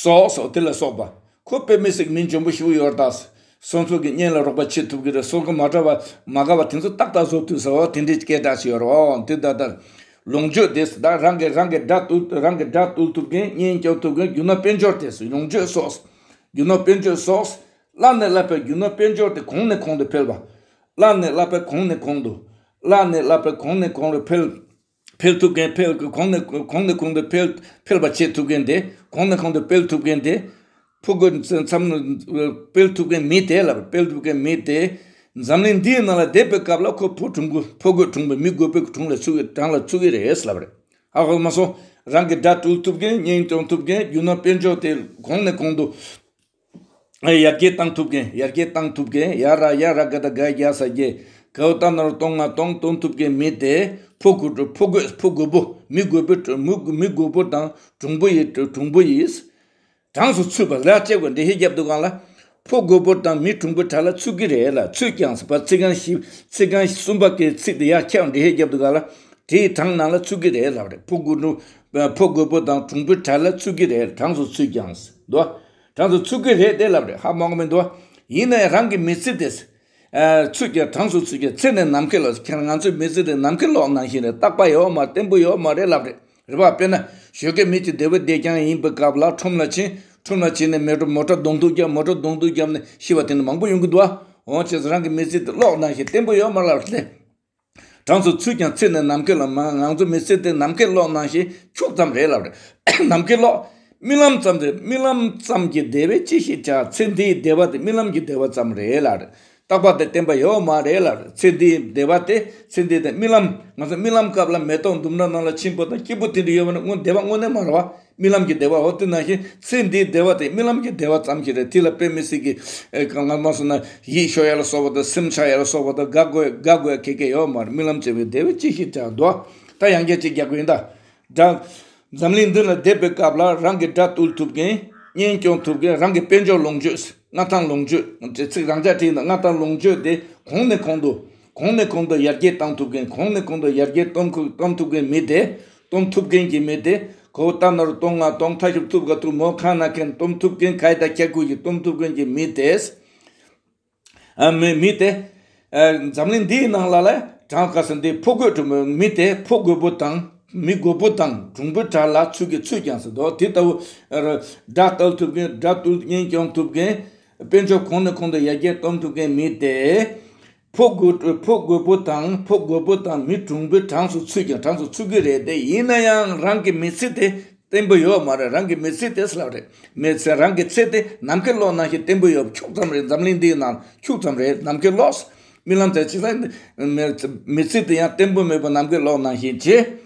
སོགས་སོགས་དེ་ལ་སོགས་པ། ཁོ་དཔེ་མི་སྲིད་མིང་འཇོན་པོ་ཞིག་ཡོད་ད། སོ་སོ་གི་གཉེན་ལ་རོགས་པ་བྱེད་ཐུབ་ཀྱི་རེད། སོ་སོ་མ་དགའ་བ་མ་དགའ་བ་དེ་ཚོ་ཏག་ཏག་བཟོ་ཐུབ་ས། འོ་དེ་འདྲའི་སྐད་གྲགས་ཤིག་ཡོད་རེད། འོ་དེ་ད་ལྟ་ལོངས་སྤྱོད་དེ་ད་རང་གི་རང་གི་དགྲ་འདུལ། རང་གི་དགྲ་འདུལ་ཐུབ་མཁན། གཉེན་སྐྱོང་ཐུབ་མཁན། རྒྱུ་ནོར་དཔལ་འབྱོར་དེ་ལོངས་སྤྱོད་སོགས། རྒྱུ་ནོར་དཔལ་འབྱོར་སོགས། བླ་ནས་བླ་འཕེལ། རྒྱུ་ནོར་དཔལ་འབྱོར་དེ་གོང་ནས་གོང་དུ་འཕེལ་བ། བླ་ནས་བླ་འཕེལ། གོང་ནས་གོང་དུ། བླ་ནས་བླ་འཕེལ། གོང་ནས་གོང་དུ་འཕེལ། འཕེལ་ཐུབ་མཁན། འཕེལ་གོང་ནས་གོང་ནས་གོང་དུ་འཕེལ་འཕེལ་བ་བྱེད་ཐུབ་མཁན་དེ། གོང་ནས་གོང་དུ་འཕེལ་ཐུབ་མཁན་དེ། ཕོ་རྒོད་མཚམས་འཕེལ་ཐུབ་མཁན་མི་དེ་ལབ། འཕེལ་ཐུབ་མཁན་མི་དེ། འཛམ་གླིང་འདིའི་ནང་ལ་བསྡད་པའི་སྐབས་ལ་ཁོ་ཕོ་གྲུང་པོ། ཕོ་རྒོད་གྲུང་པོ། མི་རྒོད་པོའི་གྲུང་ལ་ཚུད་ཀྱི། གྲངས་ལ་ཚུད་ཀྱི་རེད་ལབ་རེད། ཧ་གོ་མ་སོང་། རང་གི་དགྲ་འདུལ་ཐུབ་མཁན། གཉེན་སྐྱོང་ཐུབ་མཁན། རྒྱུ་ནོར་དཔལ་འབྱོར་དེ་གོང་ནས་གོང་དུ་ཡར་རྒྱས་བཏང་ཐུབ་མཁན། ཡར་རྒྱས་བཏང་ཐུབ་མཁན། ཡ་ར་ཡ་ར་ག་བཏགས་རྒ་ཡ་བཏགས་རྒྱ་ས་རྒྱས། ག་འོག་ཏ་ན་རོ་གཏོང་ང་གཏོང་། གཏོང་ཐུབ་མཁན་མི་དེ་ཕོ་རྒོད་ཕོ་རྒོད་ཕོ་རྒོད་པོ། མི་རྒོད་པོ་མི་མི་རྒོད་པོ་དང་གྲུང་པོ་ཡི་གྲུང་པོ་ཡིས། གྲངས་སུ་ཚུད་པ་ལ་བཅས་པ་འགྲེལ་བཤད་རྒྱབ་དུས་སྒང་ལ། ཕོ་རྒོད་པོ་དང་མི་གྲུང་པོའི་གྲལ་ལ་ཚུད་ཀྱི་རེད་ལ། ཚུད་ཀྱང་ཟེར་བ་ཚིག་རྐང་བཞི་ཚིག་རྐང་གསུམ་པ་གི་ཚིག་དེ་ཡར་ཁྱབ་འགྲེལ་བཤད་རྒྱབ་དུས་ག་ལ། དེའི་གྲངས་ནང་ལ་ཚུད་ཀྱི་རེད་ལབ་རེད། ཕོ་རྒོད་གྲུང་ཕོ་རྒོད་པོ་དང་གྲུང་པོའི་གྲལ་ལ་ཚུད་ཀྱི་རེད། གྲངས་སུ་ཚུད་ཀྱང་ཟེར་འདུག་གྲངས་སུ་ཚུད་ཀྱི་རེད་དེ་ལབ་རེད། ཧ་མ་གོ་མི་འདུག་ཡིན་ན་ཡང་རང་གི་མི་ཚེ་དེ། ཚུད་ཀྱང་གྲངས་སུ་ཚུད་ཀྱང་ཚེ་ནི་ནམ་མཁའི་ལོག་ཁྱེད་རང་ང་ཚོའི་མི་ཚེ་དེ་ནམ་མཁའི་ལོག་ནང་བཞིན་རེད། རྟག་པ་ཡོད་མ་རེད། བརྟན་པོ་ཡོད་མ་རེད་ལབ་རེད། རེད་པ། དཔེར་ན་ཞོགས་ཀས་མི་གཅིག་བདེ་པོ་བསྡད་རྐྱང་ཡིན་པའི་སྐབས་ལ་ཁྲོམ་ལ་ཕྱིན། ཁྲོམ་ལ་ཕྱིན་ནས་མེ་ཏྲོ་མོ་ཊ་གདོང་ཐུག་བརྒྱབ། མོ་ཊ་གདོང་ཐུག་བརྒྱབ་ནས་ཤི་བ་དེ་འདྲ་མང་པོ་ཡོང་གི་འདུག་ཨ། འོ་བྱས་ཙང་རང་གི་མི་ཚེ་དེ་གློག་ནང་བཞིན་བརྟན་པོ་ཡོད་མ་རེད་ལབ་རེད། གྲངས་སུ་ཚུད་ཀྱང་ཚེ་ནི་ནམ་མཁའི་ལོག་མ་ང་ཚོ་མི་ཚེ་དེ་ནམ་མཁའི་གློག་ནང་བཞིན་འཁྱུག་ཙམ་རེད་ལབ་རེད། ནམ་མཁའི་གློག་རྨི་ལམ་ཙམ་རེད། རྨི་ལམ་ཙམ་གྱི་བདེ་བས་ཅི་ཞིག་བྱ། ཚེ་འདིའི་བདེ་བ་དེ་རྨི་ལམ་གྱི་བདེ་བ་ཙམ་རེད་ལབ་རེད། རྟག་པ་དེ་བརྟན་པ་ཡོད་མ་རེད་ལབ་རེད། ཚེ་འདིའི་བདེ་བ་དེ་ཚེ་འདི་དེ་རྨི་ལམ། ང་ཚོ་རྨི་ལམ་སྐབས་ལ་མེ་ཏོག་ལྡུམ་ར་ནང་ལ་ཕྱིན་པ་དང་སྐྱིད་པོ་དེ་འདྲ་ཡོད་པ་ནི་དངོས་བདེ་བ་དངོས་གནས་མ་རེད་བ། རྨི་ལམ་གྱི་བདེ་བ། འོ་དེ་ནང་བཞིན་ཚེ་འདིའི་བདེ་བ་དེ་རྨི་ལམ་གྱི་བདེ་བ་ཙམ་ཞིག་རེད། དེ་ལ་དཔེ་མི་སྲིད་ཀྱི་ཨེ་གང་ང་མ་སོང་ན་ཡིད་ཤོར་ཡ་ལ་སོགས་པ་དང་སེམས་ཆགས་ཡ་ལ་སོགས་པ་དང་དགའ་དགོས་དགའ་དགོས་གལ་གལ་ཡོད་མ་རེད། རྨི་ལམ་ཅན་པའི་བདེ་བས་ཅི་ཞིག་བྱ། འདུག་ད་ཡང་བསྐྱར་ཅིག་རྒྱག་གི་ཡིན་ད། སྒྲ། འཛམ་གླིང་འདི་ལ་བསྡད་པའི་སྐབས་ལ་རང་གི་དགྲ་བཏུལ་ཐུབ་མཁན། གཉེན་སྐྱོང་ཐུབ་མཁན། རང་གི་དཔལ་འབྱོར་ལོངས་སྤྱོད། མངའ་ཐང་ལོངས་སྤྱོད། ཚིག་རང་འཇགས་བྲིས་ན་མངའ་ཐང་ལོངས་སྤྱོད་དེ་གོང་ནས་གོང་དུ་གོང་ནས་གོང་དུ་ཡར་རྒྱས་གཏོང་ཐུབ་མཁན། གོང་ནས་གོང་དུ་ཡར་རྒྱས་གཏོང་ཁུ་གཏོང་ཐུབ་མཁན་མི་དེ། གཏོང་ཐུབ་མཁན་གྱི་མི་དེ། གོ་བོ་ཏ་ན་རོ་གཏོང་ང་གཏོང་། ཐ་ཤུབ་ཐུབ་ག་ཐུབ། མོ་ཁ་ན་མཁན་གཏོང་ཐུབ་མཁན། ག་ཡ་ད་ཁྱ་གུ་ཡི་གཏོང་ཐུབ་མཁན་གྱི་མི་དེ། ཨ་མི་མི་དེ། ཨ་འཛམ་གླིང་འདིའི་ནང་ལ་ལ་གྲངས་ཀ་ས་འདི་ཕོ་རྒོད་གྲུང་པོ་མི་དེ་ཕོ་རྒོད་པོ་དང་མི་རྒོད་པོ་དང་གྲུང་པོའི་གྲལ་ལ་ཚུད་ཀྱི་ཚུད་ཀྱང་ཟེར་འདུག་དེ་ལྟ་བུ་ཨ་དགྲ་བཏུལ་ཐུབ་མཁན། དགྲ་བཏུལ་གཉེན་སྐྱོང་ཐུབ་མཁན། དཔལ་འབྱོར་གོང་ནས་གོང་དུ་ཡར་རྒྱས་གཏོང་ཐུབ་མཁན་མི་དེ། ཕོ་རྒོད་ཕོ་རྒོད་པོ་དང་ཕོ་རྒོད་པོ་དང་མི་གྲུང་པོའི་གྲངས་སུ་ཚུད་ཀྱང་གྲངས་སུ་ཚུད་ཀྱི་རེད་དེ། ཡིན་ན་ཡང་རང་གི་མི་ཚེ་དེ་བརྟན་པོ་ཡོད་མ་རེད། རང་གི་མི་ཚེ་དེ་ལབ་རེད། མི་ཚེ་རང་གི་ཚེ་དེ་ནམ་མཁའི་གློག་ནང་བཞིན་བརྟན་པོ་ཡོད། འཁྱུག་ཙམ་རེད། འཛམ་གླིང་འདིའི་ནང་འཁྱུག་ཙམ་རེད། ནམ་མཁའི་གློག་རྨི་ལམ་དེ་ཅི་ཟེར། མི་མི་ཚེ་དེ་ཡང་བརྟན་པོ་མེད་པ་ནམ་མཁའི་གློག་ནང་བཞིན་བྱེད།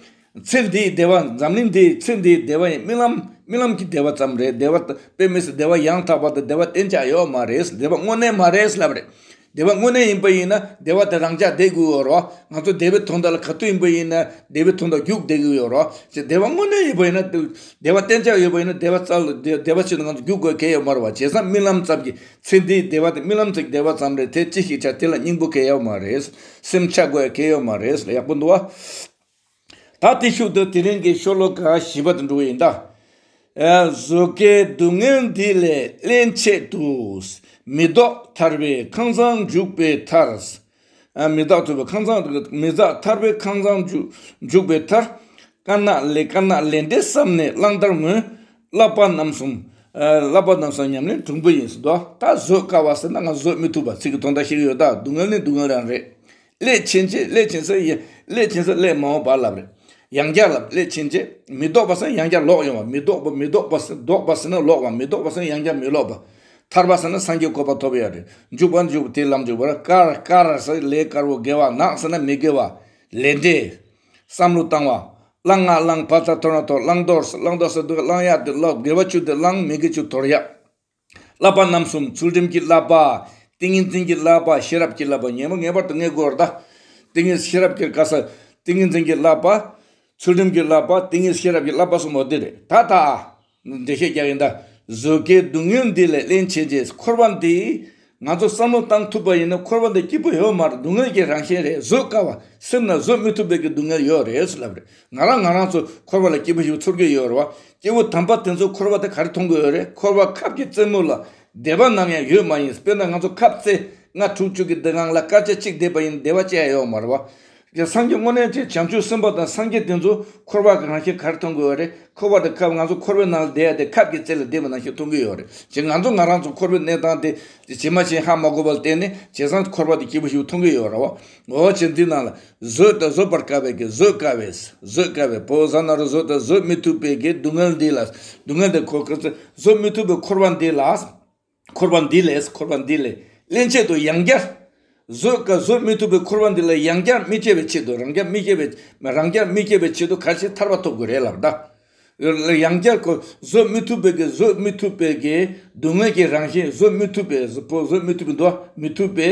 ཚེ་འདིའི་བདེ་བ་འཛམ་གླིང་འདིའི་ཚེ་འདིའི་བདེ་བ་ཡང་རྨི་ལམ་རྨི་ལམ་གྱི་བདེ་བ་ཙམ་རེད། བདེ་བ་དཔེ་མི་སྲིད་བདེ་བ་ཡང་དག་པ་དང་བདེ་བ་གཏན་འཇགས་ཡོད་མ་རེད། བདེ་བ་དངོས་གནས་མ་རེད་ལབ་རེད། བདེ་བ་དངོས་གནས་ཡིན་པ་ཡིན་ན་བདེ་བ་དེ་རང་འཇགས་བསྡད་དགོས་ཡོད་རོ། ང་ཚོ་བདེ་བའི་དོན་དག་ལ་ག་དུས་ཡིན་པ་ཡིན་ན་བདེ་བའི་དོན་དག་རྒྱུགས་བསྡད་ཀྱི་ཡོད་རོ། ཅེས་བདེ་བ་དངོས་གནས་ཡིན་པ་ཡིན་ན་བདེ་བ་གཏན་འཇགས་ཡོད་པ་ཡིན་ན་བདེ་བ་རྩ་ལ་བདེ་བདེ་བ་ཆེད་དུ་ང་ཚོ་རྒྱུགས་དགོས་གལ་ཡོད་མ་རེད་བ། བྱས་ཙང་རྨི་ལམ་ཙམ་གྱི་ཚེ་འདིའི་བདེ་བ་དེ་རྨི་ལམ་ཙམ་གྱི་བདེ་བ་ཙམ་རེད། དེ་ཅི་ཞིག་བྱ། དེ་ལ་སྙིང་པོ་གལ་ཡོད་མ་རེད། སེམས་ཆགས་དགོས་གལ་ཡོད་མ་རེད། ཡག་པོ་འདུག་བ། ད་དེ་ཤུགས་དུ་དེ་རིང་གི་ཤོ་ལོ་ཀ་བཞི་པ་དེ་འགྲོ་གི་ཡིན་ད། ཨ་བཟོད་དཀའི་སྡུག་བསྔལ་འདི་ལས་སླན་ཆད་དུ། མི་ལྡོག་ཐར་པའི་ཁང་བཟང་འཇུག་པའི་མཐར། ཨ་མི་ལྡོག་ཐར་པའི་ཁང་བཟང་མི་ལྡོག་ཐར་པའི་ཁང་བཟང་འཇུག་འཇུག་པའི་མཐར། དཀར་ནག་ལས་དཀར་ནག་ལས་འབྲས་བསམས་ནས་བླང་དོར་ངོས། བསླབ་པ་རྣམ་གསུམ། ཨ་བསླབ་པ་རྣམ་གསུམ་ཉམས་ལེན་གྲུང་པོ་ཡིན་ཟེར་འདུག་ད་བཟོད་དཀའ་བ་ཟེར་ན་ང་བཟོད་མི་ཐུབ་པ་ཚིག་གི་དོན་དག་ཤེས་ཀྱི་ཡོད། ད་སྡུག་བསྔལ་ནི་སྡུག་བསྔལ་རང་རེད། སླད་ཕྱིན་ཆད། སླད་ཕྱིན་ཟེར་ཡ། སླད་ཕྱིན་ཟེར་སླད་མ་འོངས་པ་ལབ་རེད། ཡང་བསྐྱར་ལབ། སླད་ཕྱིན་ཆད། མི་ལྡོག་པ་ཟེར་ཡང་བསྐྱར་ལོག་ཡོང་བ། མི་ལྡོག་པ། མི་ལྡོག་པ་ཟེར་ལྡོག་པ་ཟེར་ན་ལོག་པ། མི་ལྡོག་པ་ཟེར་ཡང་བསྐྱར་མི་ལོག་པ། ཐར་པ་ཟེར་ན་སངས་རྒྱས་གོ་འཕང་ཐོབ་ཡ་རེད། འཇུག་པ་འཇུག་པ་དེ་ལམ་འཇུག་པ་རེད། དཀར་དཀར་ཟེར་ལས་དཀར་བོ་དགེ་བ། ནག་ཟེར་ན་མི་དགེ་བ། ལས་འབྲས། བསམ་བློ་བཏང་བ། བླང་ང་བླང་བ་ཚ་ཐོར་ན་ཐོར། བླང་དོར་ཟེར་བླང་དོར་ཟེར་དུས་བླང་ཡ་དེ་ལོག་དགེ་བ་བཅུ་དེ་བླང་། མི་དགེ་བཅུ་དོར་ཡ། བསླབ་པ་རྣམ་གསུམ། ཚུལ་ཁྲིམས་ཀྱི་བསླབ་པ། ཏིང་ངེ་འཛིན་གྱི་བསླབ་པ། ཤེས་རབ་ཀྱི་བསླབ་པ། ངེས་པ་ངེས་པར་དུ་ངེས་དགོས་རེད་ད། ཏིང་ངེ་ཤེས་རབ་ཀྱི་ག་ས། ཏིང་ངེ་འཛིན་གྱི་བསླབ་པ། ཚུལ་ཁྲིམས་ཀྱི་བསླབ་པ། ཏིང་ངེ་ཤེས་རབ་ཀྱི་བསླབ་པ་གསུམ་པོ་འདི་རེད་ད། ད་འགྲེལ་བཤད་རྒྱག་ཡིན་ད། བཟོད་དཀའི་སྡུག་བསྔལ་འདི་ལས་སླན་ཆད་ཅེས། འཁོར་བ་འདི་ང་ཚོ་བསམ་བློ་བཏང་ཐུབ་པ་ཡིན་ན་འཁོར་བ་འདི་སྐྱིད་པོ་ཡོད་མ་རེད། སྡུག་བསྔལ་གྱི་རང་བཞིན་རེད། བཟོད་དཀའ་བ། སེམས་ན་བཟོད་མི་ཐུབ་པའི་གི་སྡུག་བསྔལ་ཡོད་རེད་ལབ་རེད། ང་རང་ང་རང་ཚོ་འཁོར་བ་ལ་སྐྱིད་པོ་ཞིག་ཚོར་གྱི་ཡོད་རེད་བ། སྐྱེ་བོ་དམ་པ་དེ་ཚོ་འཁོར་བ་དེ་ག་རེ་མཐོང་གི་ཡོད་རེད། འཁོར་བ་ཁབ་ཀྱི་རྩེ་མོ་ལ་བདེ་བ་ནམ་ཡང་ཡོད་མ་ཡིན། དཔེར་ན་ང་ཚོ་ཁབ་རྩེ་ལྔ་དྲུག་ཅུ་གི་འདི་སྒང་ལ་སྐར་ཆ་གཅིག་བསྡད་པ་ཡིན་བདེ་བ་ཅི་ཡང་ཡོད་མ་རེད་བ། ཡ་སངས་རྒྱས་དངོས་གནས་ཅན་བྱང་ཆུབ་སེམས་དཔའ་དང་སངས་རྒྱས་དེ་ཚོ་འཁོར་བ་གི་རང་བཞིན་ག་རེ་མཐོང་གི་ཡོད་རེད། འཁོར་བ་དེ་ཁབ་ང་ཚོ་འཁོར་བའི་ནང་ལ་བསྡད་ཡ་དེ་ཁབ་ཀྱི་རྩེ་ལ་བསྡད་པ་ནང་བཞིན་མཐོང་གི་ཡོད་རེད། ཅེས་ང་ཚོ་ང་རང་ཚོ་འཁོར་བའི་གནས་སྟངས་དེ་ཇི་མ་ཇི་བཞིན་ཧ་མ་གོ་བ་ལ་བརྟེན་ནས་བྱས་ཙང་འཁོར་བ་དེ་སྐྱིད་པོ་ཞིག་མཐོང་གི་ཡོད་རེད་བ། འོ་བྱས་འདི་ནང་ལ། བཟོད་དང་བཟོད་པར་དཀའ་བའི་གི། བཟོད་དཀའ་བའི། བཟོད་དཀའ་བའི། བོད་ཟ་ན་རུ་བཟོད་དང་བཟོད་མི་ཐུབ་པའི་གི་སྡུག་བསྔལ་འདི་ལ། སྡུག་བསྔལ་འདི་ཁོ་ཁོ་ཚོ་བཟོད་མི་ཐུབ་པའི་འཁོར་བ་འདི་ལ། འཁོར་བ་འདི་ལས། འཁོར་བ་འདི་ལས། སླན་ཆད་དུ་ཡང་བསྐྱར། བཟོད་དཀའ་བཟོད་མི་ཐུབ་པའི་འཁོར་བ་འདི་ལ་ཡང་བསྐྱར་མི་སྐྱེ་བའི་ཆེད་དུ། རང་བསྐྱར་མི་སྐྱེ་བའི། རང་བསྐྱར་མི་སྐྱེ་བའི་ཆེད་དུ་ག་རེ་བྱས་ཐར་པ་ཐོབ་དགོས་རེད་ལབ་ད། ཡང་བསྐྱར་ཁོ་བཟོད་མི་ཐུབ་པའི་གི། བཟོད་མི་ཐུབ་པའི་གི་སྡུག་བསྔལ་གྱི་རང་བཞིན། བཟོད་མི་ཐུབ་པའི། བཟོད་པོ་བཟོད་མི་ཐུབ་པའི་འདུག་མི་ཐུབ་པའི།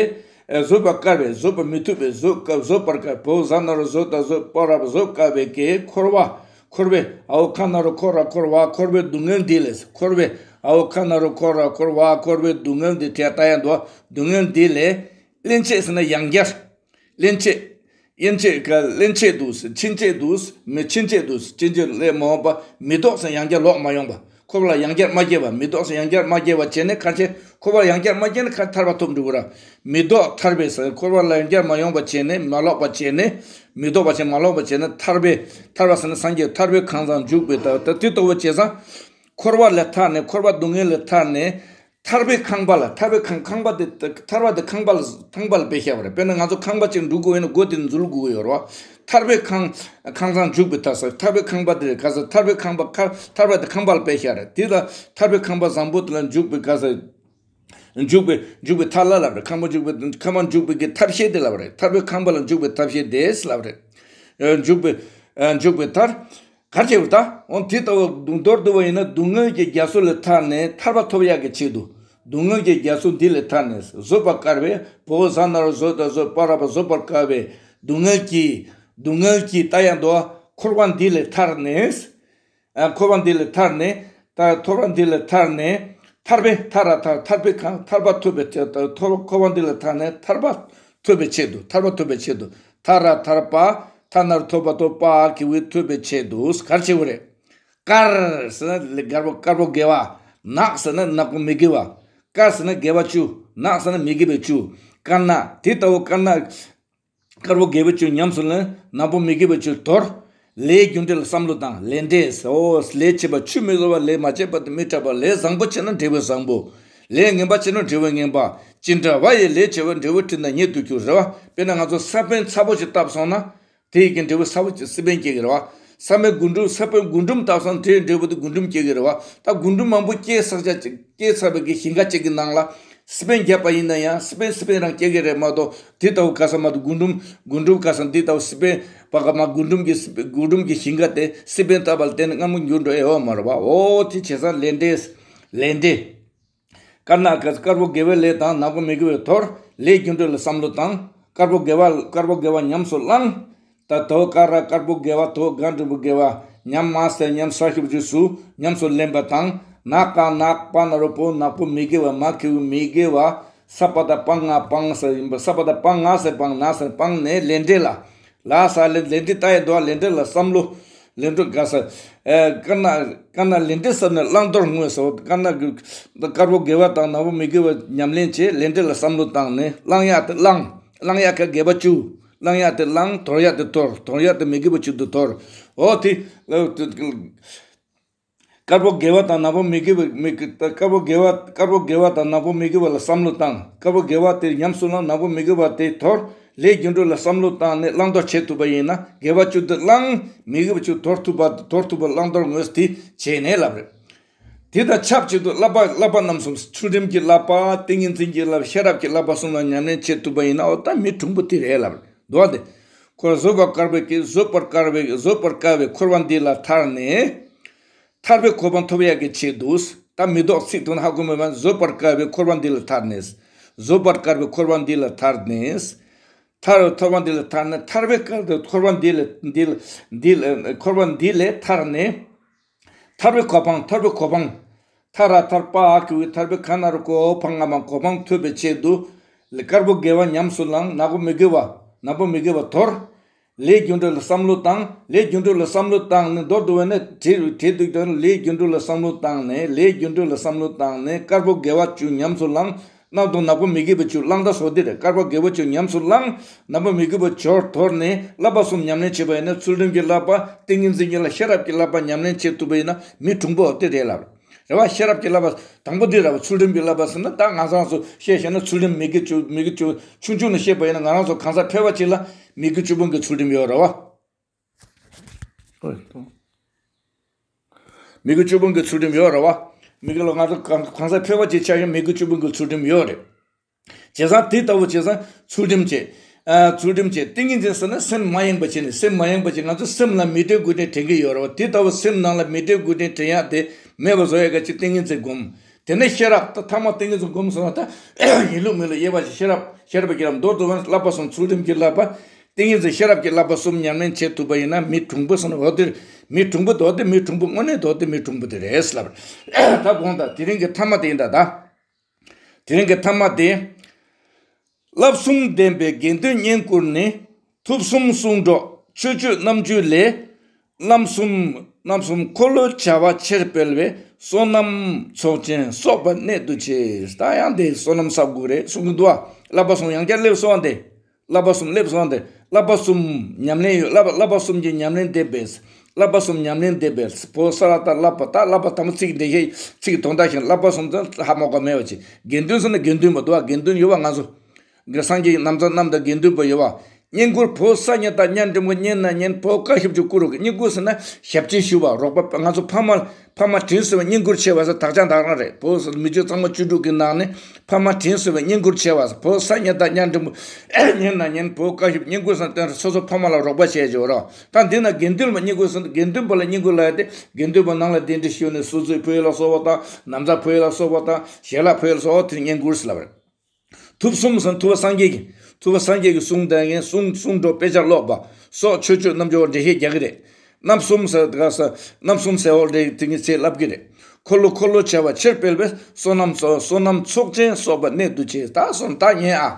ཨ་བཟོད་པར་དཀའ་བའི། བཟོད་པར་མི་ཐུབ་པའི། བཟོད་དཀའ། བཟོད་པར་དཀའ། བོད་ཟ་ན་རུ་བཟོད་དང་བཟོད་པར་བཟོད་དཀའ་བའི་གི་འཁོར་བ། འཁོར་བའི། ཨའོ་ཁ་ན་རུ་འཁོར་ར་འཁོར་བ། འཁོར་བའི་སྡུག་བསྔལ་འདི་ལས། འཁོར་བའི། ཨའོ་ཁ་ན་རོ་འཁོར་ར་འཁོར་བ་འཁོར་བའི་སྡུག་བསྔལ་འདི་དེ་ལྟ་ཡང་འདུག་སྡུག་བསྔལ་འདི་ལས་སླན་ཆད་ཟེར་ན་ཡང་བསྐྱར། སླན་ཆད། ཡན་ཆད་ཀ་སླན་ཆད་དུ་ཕྱིན་ཆད་དུ་མི་ཕྱིན་ཆད་དུ་ཕྱིན་ཆད་ལས་མ་འོངས་པ་མི་ལྡོག་ཟེར་ཡང་བསྐྱར་ལོག་མ་ཡོང་བ། འཁོར་བ་ལ་ཡང་བསྐྱར་མ་སྐྱེ་བ། མི་ལྡོག་ཟེར་ཡང་བསྐྱར་མ་སྐྱེ་བ་བྱས་ནས་ཁ་ཆེ་འཁོར་བ་ལ་ཡང་བསྐྱར་མ་སྐྱེ་ན་ཁ་ཐར་པ་ཐོབ་འགྲོ་གི་ར། མི་ལྡོག་ཐར་པའི་ཟེར་འཁོར་བ་ལ་ཡང་བསྐྱར་མ་ཡོང་བ་བྱས་ནས་མ་ལོག་པ་བྱས་ནས་མི་ལྡོག་པ་བྱས་མ་ལོག་པ་བྱས་ནས་ཐར་པའི་ཐར་པ་ཟེར་ན་སངས་རྒྱས་ཐར་པའི་ཁང་བཟང་འཇུག་པའི་ད་ད་དེ་ལྟ་བུ་བྱས་ཙང་། འཁོར་བ་ལས་ཐར་ནས་འཁོར་བ་སྡུག་བསྔལ་ལས་ཐར་ནས། ཐར་པའི་ཁང་པ་ལ་ཐར་པའི་ཁང་ཁང་པ་དེ་ཐར་པ་དེ་ཁང་པ་ལ་ཁང་པ་ལ་དཔེ་བཞག་པ་རེད། དཔེར་ན་ང་ཚོ་ཁང་པ་ཅིག་འདྲུ་དགོས་ཡོད་ན་སྒོ་དེ་འཛུལ་དགོས་ཡོད་རེད་བ། ཐར་པའི་ཁང་ཁང་བཟང་འཇུག་པའི་ཐར་ས་ཐར་པའི་ཁང་པ་དེ་རེད་ག་ས་ཐར་པའི་ཁང་པ་ཁ་ཐར་པ་དེ་ཁང་པ་ལ་དཔེ་བཞག་རེད་དེ་ལ་ཐར་པའི་ཁང་པ་བཟང་པོ་དེ་ལ་འཇུག་པའི་ག་ས་འཇུག་པའི་འཇུག་པའི་ཐར་ལ་ལབ་རེད། ཁང་པ་འཇུག་པའི་ཁང་པ་འཇུག་པའི་གི་ཐབས་ཤེས་དེ་ལབ་རེད། ཐར་པའི་ཁང་པ་ལ་འཇུག་པའི་ཐབས་ཤེས་དེ་ལབ་རེད། འཇུག་པའི་འཇུག་པའི་ཐར། གར་བྱེད་པ་ད། འོ་དེ་ལྟ་བུ་མདོར་བསྡུ་བ་ཡིན་ན་སྡུག་བསྔལ་གྱི་རྒྱ་མཚོ་ལས་ཐར་ནས་ཐར་པ་ཐོབ་ཡག་གི་ཆེད་དུ། སྡུག་བསྔལ་གྱི་རྒྱ་མཚོ་འདི་ལས་ཐར་ནས་བཟོད་པར་དཀའ་བའི་བོ་ཟ་ན་རོ་བཟོད་དང་བཟོད་པ་ར་བ་བཟོད་པར་དཀའ་བའི་སྡུག་བསྔལ་གྱི་སྡུག་བསྔལ་གྱི་ལྟ་ཡང་དོ་འཁོར་བ་འདི་ལས་ཐར་ནས། འཁོར་བ་འདི་ལས་ཐར་ནས་ད་འཁོར་བ་འདི་ལས་ཐར་ནས་ཐར་པའི་ཐར་ར་ཐར་ཐར་པའི་ཁང་ཐར་པ་ཐོབ་པའི་ཆེད་དུ་འཁོར་བ་འདི་ལས་ཐར་ནས་ཐར་པ་ཐོབ་པའི་ཆེད་དུ་ཐར་པ་ཐོབ་པའི་ཆེད་དུ་ཐར་ར་ཐར་པ། ཐ་ན་རོ་ཐོ་བ་ཐོ་པ་ཨ་གི་བུ་ཐོས་པའི་ཆེད་དུ་གར་ཆེ་བོ་རེད། དཀར་ཟེར་ན་དཀར་པོ་དཀར་པོ་དགེ་བ། ནག་ཟེར་ན་ནག་པོ་མི་དགེ་བ། དཀར་ཟེར་ན་དགེ་བ་བཅུ། ནག་ཟེར་ན་མི་དགེ་བ་བཅུ། དཀར་ནག་དེ་ལྟ་བུ་དཀར་ནག་དཀར་པོ་དགེ་བ་བཅུ་ཉམས་སུ་ལེན། ནག་པོ་མི་དགེ་བ་བཅུ་དོར། ལས་རྒྱུ་འབྲས་ལ་བསམ་བློ་བཏང་ལས་འབྲས་ཟེར། ཨོ་ལས་བྱེད་པ་ཆུད་མི་ཟ་བ། ལས་མ་བྱས་པ་དེ་མི་འཕྲད་པ། ལས་བཟང་པོ་བྱས་ན་འབྲས་བུ་བཟང་པོ། ལས་ངན་པ་བྱས་ན་འབྲས་བུ་ངན་པ། ཅི་འདྲ་བ་ཡི་ལས་བྱེད་པ་འབྲས་བུ་འཕྲིན་དང་ཉེ་དུ་གྱུར་ཟེར་བ། དཔེར་ན་ང་ཚོ་ས་བོན་ཚ་པོ་ཞིག་བཏབ་སོང་ན། དེ་ཡི་གི་འབྲས་བུ་ཚ་པོ་ཅིག་སི་པན་སྐྱེ་གི་རེད་བ། ས་བོན་རྒུན་འབྲུམ་ས་བོན་རྒུན་འབྲུམ་བཏབ་སོང་དེའི་འབྲས་བུ་དེ་རྒུན་འབྲུམ་སྐྱེ་གི་རེད་བ། ད་རྒུན་འབྲུམ་མང་པོ་སྐྱེས་ཚར་ཅིག་སྐྱེས་ཚར་བའི་གི་ཞིང་ཁ་ཅིག་གི་ནང་ལ་སི་པན་བརྒྱབ་པ་ཡིན་ན་ཡང་སི་པན་སི་པན་རང་སྐྱེ་གི་རེད་མ་གཏོགས་དེ་ལྟ་བུ་ག་ས་མ་གཏོགས་རྒུན་འབྲུམ་རྒུན་འབྲུམ་ག་ས་འདི་ལྟ་བུ་སི་པན་བ་ག་མ་རྒུན་འབྲུམ་གི་རྒུན་འབྲུམ་གི་ཞིང་ཁ་དེ་སི་པན་བཏབ་པ་ལ་བརྟེན་ནས་མངར་མོ་འགྱུར་འགྲོ་ཨེ་འོ་མ་རེད་བ། འོ་དེ་བྱས་ཙང་ལས་འབྲས་ལས་འབྲས། དཀར་ནག་དཀར་པོ་དགེ་བའི་ལས་དང་ནག་པོ་མི་དགེ་བའི་དོར། ལས་རྒྱུ་འབྲས་ལ་བསམ་བློ་བཏང་། དཀར་པོ་དགེ་བ་དཀར་པོ་དགེ་བ་ཉམས་སུ་བླང་། ད་དོ་དཀར་ར་དཀར་པོ་དགེ་བ་དོ་དགའ་འབྲས་བུ་དགེ་བ་ཉམས་མ་སེ་ཉམས་ས་ཤུབ་རྗེས་སུ་ཉམས་སུ་ལེན་པ་དང་། ནག་དཀར་ནག་པ་ན་རོ་པོ་ནག་པོ་མི་དགེ་བ་མ་ཁེ་བུ་མི་དགེ་བ་ས་པ་ད་སྤང་ང་སྤང་ས་ཡིན་པ་ས་པ་ད་སྤང་ང་སེ་སྤང་ན་སེ་སྤང་ནས་ལས་འབྲས་ལ། ལ་ས་ལས་ལས་འབྲས་ལྟ་ཡི་འདུག་ལས་འབྲས་ལ་བསམ་བློ། ལས་འབྲས་དགའ་ས། ཨེ་དཀར་ནག་དཀར་ནག་ལས་འབྲས་བསམ་ནས་བླང་དོར་དངོས་སོ། དཀར་ནག་གི་དཀར་པོ་དགེ་བ་དང་ནག་པོ་མི་དགེ་བ་ཉམས་ལེན་བྱས་ལས་འབྲས་ལ་བསམ་བློ་བཏང་ནས་བླང་ཡག་དེ་བླང་། བླང་ཡག་གི་དགེ་བ་བཅུ། བླང་ཡག་དེ་བླང་དོར་ཡག་དེ་དོར་དོར་ཡག་དེ་མི་དགེ་བ་བཅུ་དེ་དོར། འོ་དེ། དཀར་པོ་དགེ་བ་དང་ནག་པོ་མི་དགེ་བ་མི་དགེ་དཀར་པོ་དགེ་བ་དཀར་པོ་དགེ་བ་དང་ནག་པོ་མི་དགེ་བ་ལ་བསམ་བློ་བཏང་། དཀར་པོ་དགེ་བ་དེ་ཉམས་སུ་བླང་ནག་པོ་མི་དགེ་བ་དེ་དོར། ལས་རྒྱུ་འབྲས་ལ་བསམ་བློ་བཏང་ནས་བླང་དོར་བྱེད་ཐུབ་པ་ཡིན་ན་དགེ་བ་བཅུ་དེ་བླང་། མི་དགེ་བ་བཅུ་དོར་ཐུབ་པ་དོར་ཐུབ་པ་བླང་དོར་དངོས་དེ་བྱས་ནས་ལབ་རེད། དེ་དང་ཆབས་ཅིག་ཏུ་བསླབ་པ་བསླབ་པ་རྣམ་གསུམ་ཚུལ་ཁྲིམས་ཀྱི་བསླབ་པ་ཏིང་ངེ་འཛིན་གྱི་བསླབ་པ་ཤེས་རབ་ཀྱི་བསླབ་པ་གསུམ་ལ་ཉམས་ལེན་བྱེད་ཐུབ་པ་ཡིན་ན་འོ་ད་མི་གྲུང་པོ་དེ་རེད་ལབ་རེད། འདུག་བ་དེ། ཁོ་བཟོད་པར་དཀའ་བའི་བཟོད་པར་དཀའ་བའི་བཟོད་པར་དཀའ་བའི་འཁོར་བ་འདི་ལ་ཐར་ནས། ཐར་པའི་གོ་འཕང་ཐོབ་ཡག་གི་ཆེད་དུ། ད་མི་ལྡོག་ཚིག་དོན་ཧ་གོ་མེད་པ་བཟོད་པར་དཀའ་བའི་འཁོར་བ་འདི་ལ་ཐར་ནས། བཟོད་པར་དཀའ་བའི་འཁོར་བ་འདི་ལ་ཐར་ནས། ཐར་འཁོར་བ་འདི་ལ་ཐར་ནས་ཐར་པའི་དཀའ་བའི་འཁོར་བ་འདི་ལ་འདི་ལ་འདི་ལ་འཁོར་བ་འདི་ལས་ཐར་ནས། ཐར་པའི་གོ་འཕང་ཐར་པའི་གོ་འཕང་། ཐ་ར་ཐར་པ་ཨ་ཁུ་བའི་ཐར་པའི་ཁ་ན་རུ་གོ་འཕང་ང་མ་གོ་འཕང་ཐོབ་པའི་ཆེད་དུ། དཀར་པོ་དགེ་བ་ཉམས་སུ་བླང་ནག་པོ་མི་དགེ་བ་ནག་པོ་མི་དགེ་བ་དོར། ལས་རྒྱུ་འབྲས་ལ་བསམ་བློ་བཏང་། ལས་རྒྱུ་འབྲས་ལ་བསམ་བློ་བཏང་ནས་མདོར་བསྡུ་བ་ནི་བྲིས་བྲིས་འདུག་དོན་ལས་རྒྱུ་འབྲས་ལ་བསམ་བློ་བཏང་ནས་ལས་རྒྱུ་འབྲས་ལ་བསམ་བློ་བཏང་ནས་དཀར་པོ་དགེ་བ་བཅུ་ཉམས་སུ་བླང་། རྣམ་རྟོག་ནག་པོ་མི་དགེ་བ་བཅུ་བླང་དང་བཟོ་དེ་རེད། དཀར་པོ་དགེ་བ་བཅུ་ཉམས་སུ་བླང་། ནག་པོ་མི་དགེ་བ་བཅུ་དོར་ནས་བསླབ་པ་གསུམ་ཉམས་ལེན་བྱེད་པ་ཡིན་ན་ཚུལ་ཁྲིམས་ཀྱི་བསླབ་པ་ཏིང་ངེ་འཛིན་གྱི་བསླབ་ཤེས་རབ་ཀྱི་བསླབ་པ་ཉམས་ལེན་བྱེད་ཐུབ་པ་ཡིན་ན་མི་གྲུང་པོ་དེ་རེད་ལབ། རེད་བ། ཤེས་རབ་ཀྱི་བསླབ་པ་དང་པོ་འདི་རེད་བ། ཚུལ་ཁྲིམས་ཀྱི་བསླབ་པ་ཟེར་ན་ད་ང་ཚང་ཚོ་བཤད་བཤད་ན་ཚུལ་ཁྲིམས་མི་དགེ་བཅུ་མི་དགེ་བཅུ་ཆུང་ཆུང་ནས་བཤད་པ་ཡིན་ན་ང་རང་ཚོ་གང་ཟག་ཕལ་པ་ཅིག་ལ་མི་དགེ་བཅུ་སྤོང་གི་ཚུལ་ཁྲིམས་ཡོད་རེད་བ། མི་དགེ་བཅུ་སྤོང་གི་ཚུལ་ཁྲིམས་ཡོད་རེད་བ། མི་དགེ་ལ་ང་ཚོ་གང་གང་ཟག་ཕལ་པ་ཅིག་ཆགས་ཡང་མི་དགེ་བཅུ་སྤོང་གི་ཚུལ་ཁྲིམས་ཡོད་རེད། བྱས་ཙང་དེ་ལྟ་བུ་བྱས་ཙང་ཚུལ་ཁྲིམས་བྱེད། ཨ་ཚུལ་ཁྲིམས་བྱེད་ཏིང་ངེ་འཛིན་ཟེར་ན་སེམས་མ་ཡེངས་པ་བྱས་ནས་སེམས་མ་ཡེངས་པ་བྱས་ང་ཚོ་སེམས་ལ་མི་འདྲའི་དགོས་འདྲེན་དྲན་གྱི་ཡོད་རེད་བ། དེ་ལྟ་བུ་སེམས་ནང་ལ་མི་འདྲའི་དགོས་འདྲེན་དྲན་ཡག་དེ་མེད་པ་བཟོ་ཡག་ག་ཅིག་ཏིང་ངེ་འཛིན་སྒོམ། དེ་ནས་ཤེས་རབ་ད་ཐ་མ་ཏིང་ངེ་འཛིན་སྒོམ་སོང་ན་ད་ཡིན་ལུགས་མིན་ལུགས་དབྱེ་བ་ཞིག་ཤེས་རབ་ཤེས་རབ་ཀྱི་ལམ་མདོར་བསྡུ་བ་ནི་བསླབ་པ་གསུམ་ཚུལ་ཁྲིམས་ཀྱི་བསླབ་པ། ཏིང་ངེ་འཛིན་ཤེས་རབ་ཀྱི་བསླབ་པ་གསུམ་ཉམས་ལེན་བྱེད་ཐུབ་པ་ཡིན་ན་མི་གྲུང་པོ་ཟེར་ན་འོ་དེ་མི་གྲུང་པོ་དོ་དེ་མི་གྲུང་པོ་དངོས་གནས་དོ་དེ་མི་གྲུང་པོ་དེ་རེད་ལབ། ད་དགོངས་དག་དེ་རིང་གི་ཐ་མ་དེ་ཡིན་ད་ད། དེ་རིང་གི་ཐ་མ་དེ། བསླབ་གསུམ་ལྡན་པའི་དགེ་འདུན་བསྙེན་བཀུར་ནི། ཐུབ་གསུམ་གསུང་སྒྲོག་ཆོས་སྤྱོད་རྣམ་བཅུ་ལས། རྣམ་གསུམ་རྣམ་གསུམ་འཁོར་ལོའི་བྱ་བ་ཆེར་སྤེལ་བའི་བསོད་ནམས་ཚོགས་ཆེན་གསོག་པ་གནད་དུ་ཆེ། ད་ཡང་དེ་བསོད་ནམས་བསགས་དགོས་རེད་གསུང་གི་འདུག་ཨ། བསླབ་པ་གསུམ་ཡང་བསྐྱར་སླེབས་སོང་ཨ་དེ། བསླབ་པ་གསུམ་སླེབས་སོང་སྟེ། བསླབ་པ་གསུམ་ཉམས་ལེན་ཡོད། བསླབ་པ་བསླབ་པ་གསུམ་གྱི་ཉམས་ལེན་ལྡན་པས། བསླབ་པ་གསུམ་ཉམས་ལེན་ལྡན་པས། བོད་ས་ལ་ད་བསླབ་པ་ད་བསླབ་པ་དམ་པ་ཚིག་འདི་ཤེས་ཚིག་དོན་དག་ཤེས་བསླབ་པ་གསུམ་ཚང་ཧ་མོ་ག་མེད་པ་ཅིག་དགེ་འདུན་ཟེར་ན་དགེ་འདུན་པ་འདུག་ཨ། དགེ་འདུན་ཡོད་པ་ང་ཚོ། དགེ་སངས་རྒྱས་ཀྱི་ནམ་མཚར་རྣམས་དང་དགེ་འདུན་པ་ཡོད་པ། བསྙེན་བཀུར་བོད་ས་གཉན་སྟག་གཉན་འབྲུམ་པོ་གཉན་ན་གཉན་བོད་བཀའ་ཞབས་ཀྱི་བཀུར་རོགས་བསྙེན་བཀུར་ཟེར་ན་ཞབས་ཕྱི་ཞུ་བ་རོགས་པ་ང་ཚོ་ཕ་མ། ཕ་མ་དྲིན་གསོ་བའི་བསྙེན་བཀུར་ཆེ་བ་ཟེར་དག་ཆ་དག་རང་རེད། བོད་ས་མི་ཆོས་གཙང་མ་བཅུ་དྲུག་གི་ནང་ནས་ཕ་མ་དྲིན་གསོ་བའི་བསྙེན་བཀུར་ཆེ་བ་ཟེར་བོད་ས་གཉན་སྟག་གཉན་འབྲུམ་པོ་གཉན་ན་གཉན་བོད་བཀའ་ཞབས་བསྙེན་བཀུར་ཟེར་དོན་སོ་སོ་ཕ་མ་ལ་རོགས་པ་བྱས་བྱོས་རོགས། ད་འདི་ན་དགེ་འདུན་པ་བསྙེན་བཀུར་ཟེར་དགེ་འདུན་པ་ལ་བསྙེན་བཀུར་ལ་ཡ་དེ་དགེ་འདུན་པ་ནང་ལ་གདན་འདྲེན་ཞུས་ནས་གསུར་གཟུགས་ཕུལ་ལ་སོགས་པ་དང་ན་བཟའ་ཕུལ་ལ་སོགས་པ་དང་ཞལ་ལག་ཕུལ་ལ་སོགས་པ་དེ་བསྙེན་བཀུར་ཟེར་ལབ་རེད། ཐུབ་གསུམ་ཟེར་ཐུབ་པ་སངས་རྒྱས་ཀྱི་ཐུབ་པ་སངས་རྒྱས་ཀྱི་གསུང་དང་ངན་གསུང་གསུང་སྒྲོག་དཔེ་ཆ་ཀློག་པ་སོགས་ཆོས་སྤྱོད་རྣམ་འགྱུར་བ་འགྲེལ་བཤད་རྒྱག་གི་རེད། རྣམ་གསུམ་ཟེར་ག་ས་རྣམ་གསུམ་ཟེར་འོག་རེད་དེ་ངས་ཚེ་ལབ་གི་རེད། འཁོར་ལོ་འཁོར་ལོ་བྱ་བ་ཆེར་སྤེལ་བས་བསོད་ནམས་སོ་བསོད་ནམས་ཚོགས་ཆེན་གསོག་པ་གནད་དུ་ཆེ། ད་སོང་ད་ཉན་ཨ།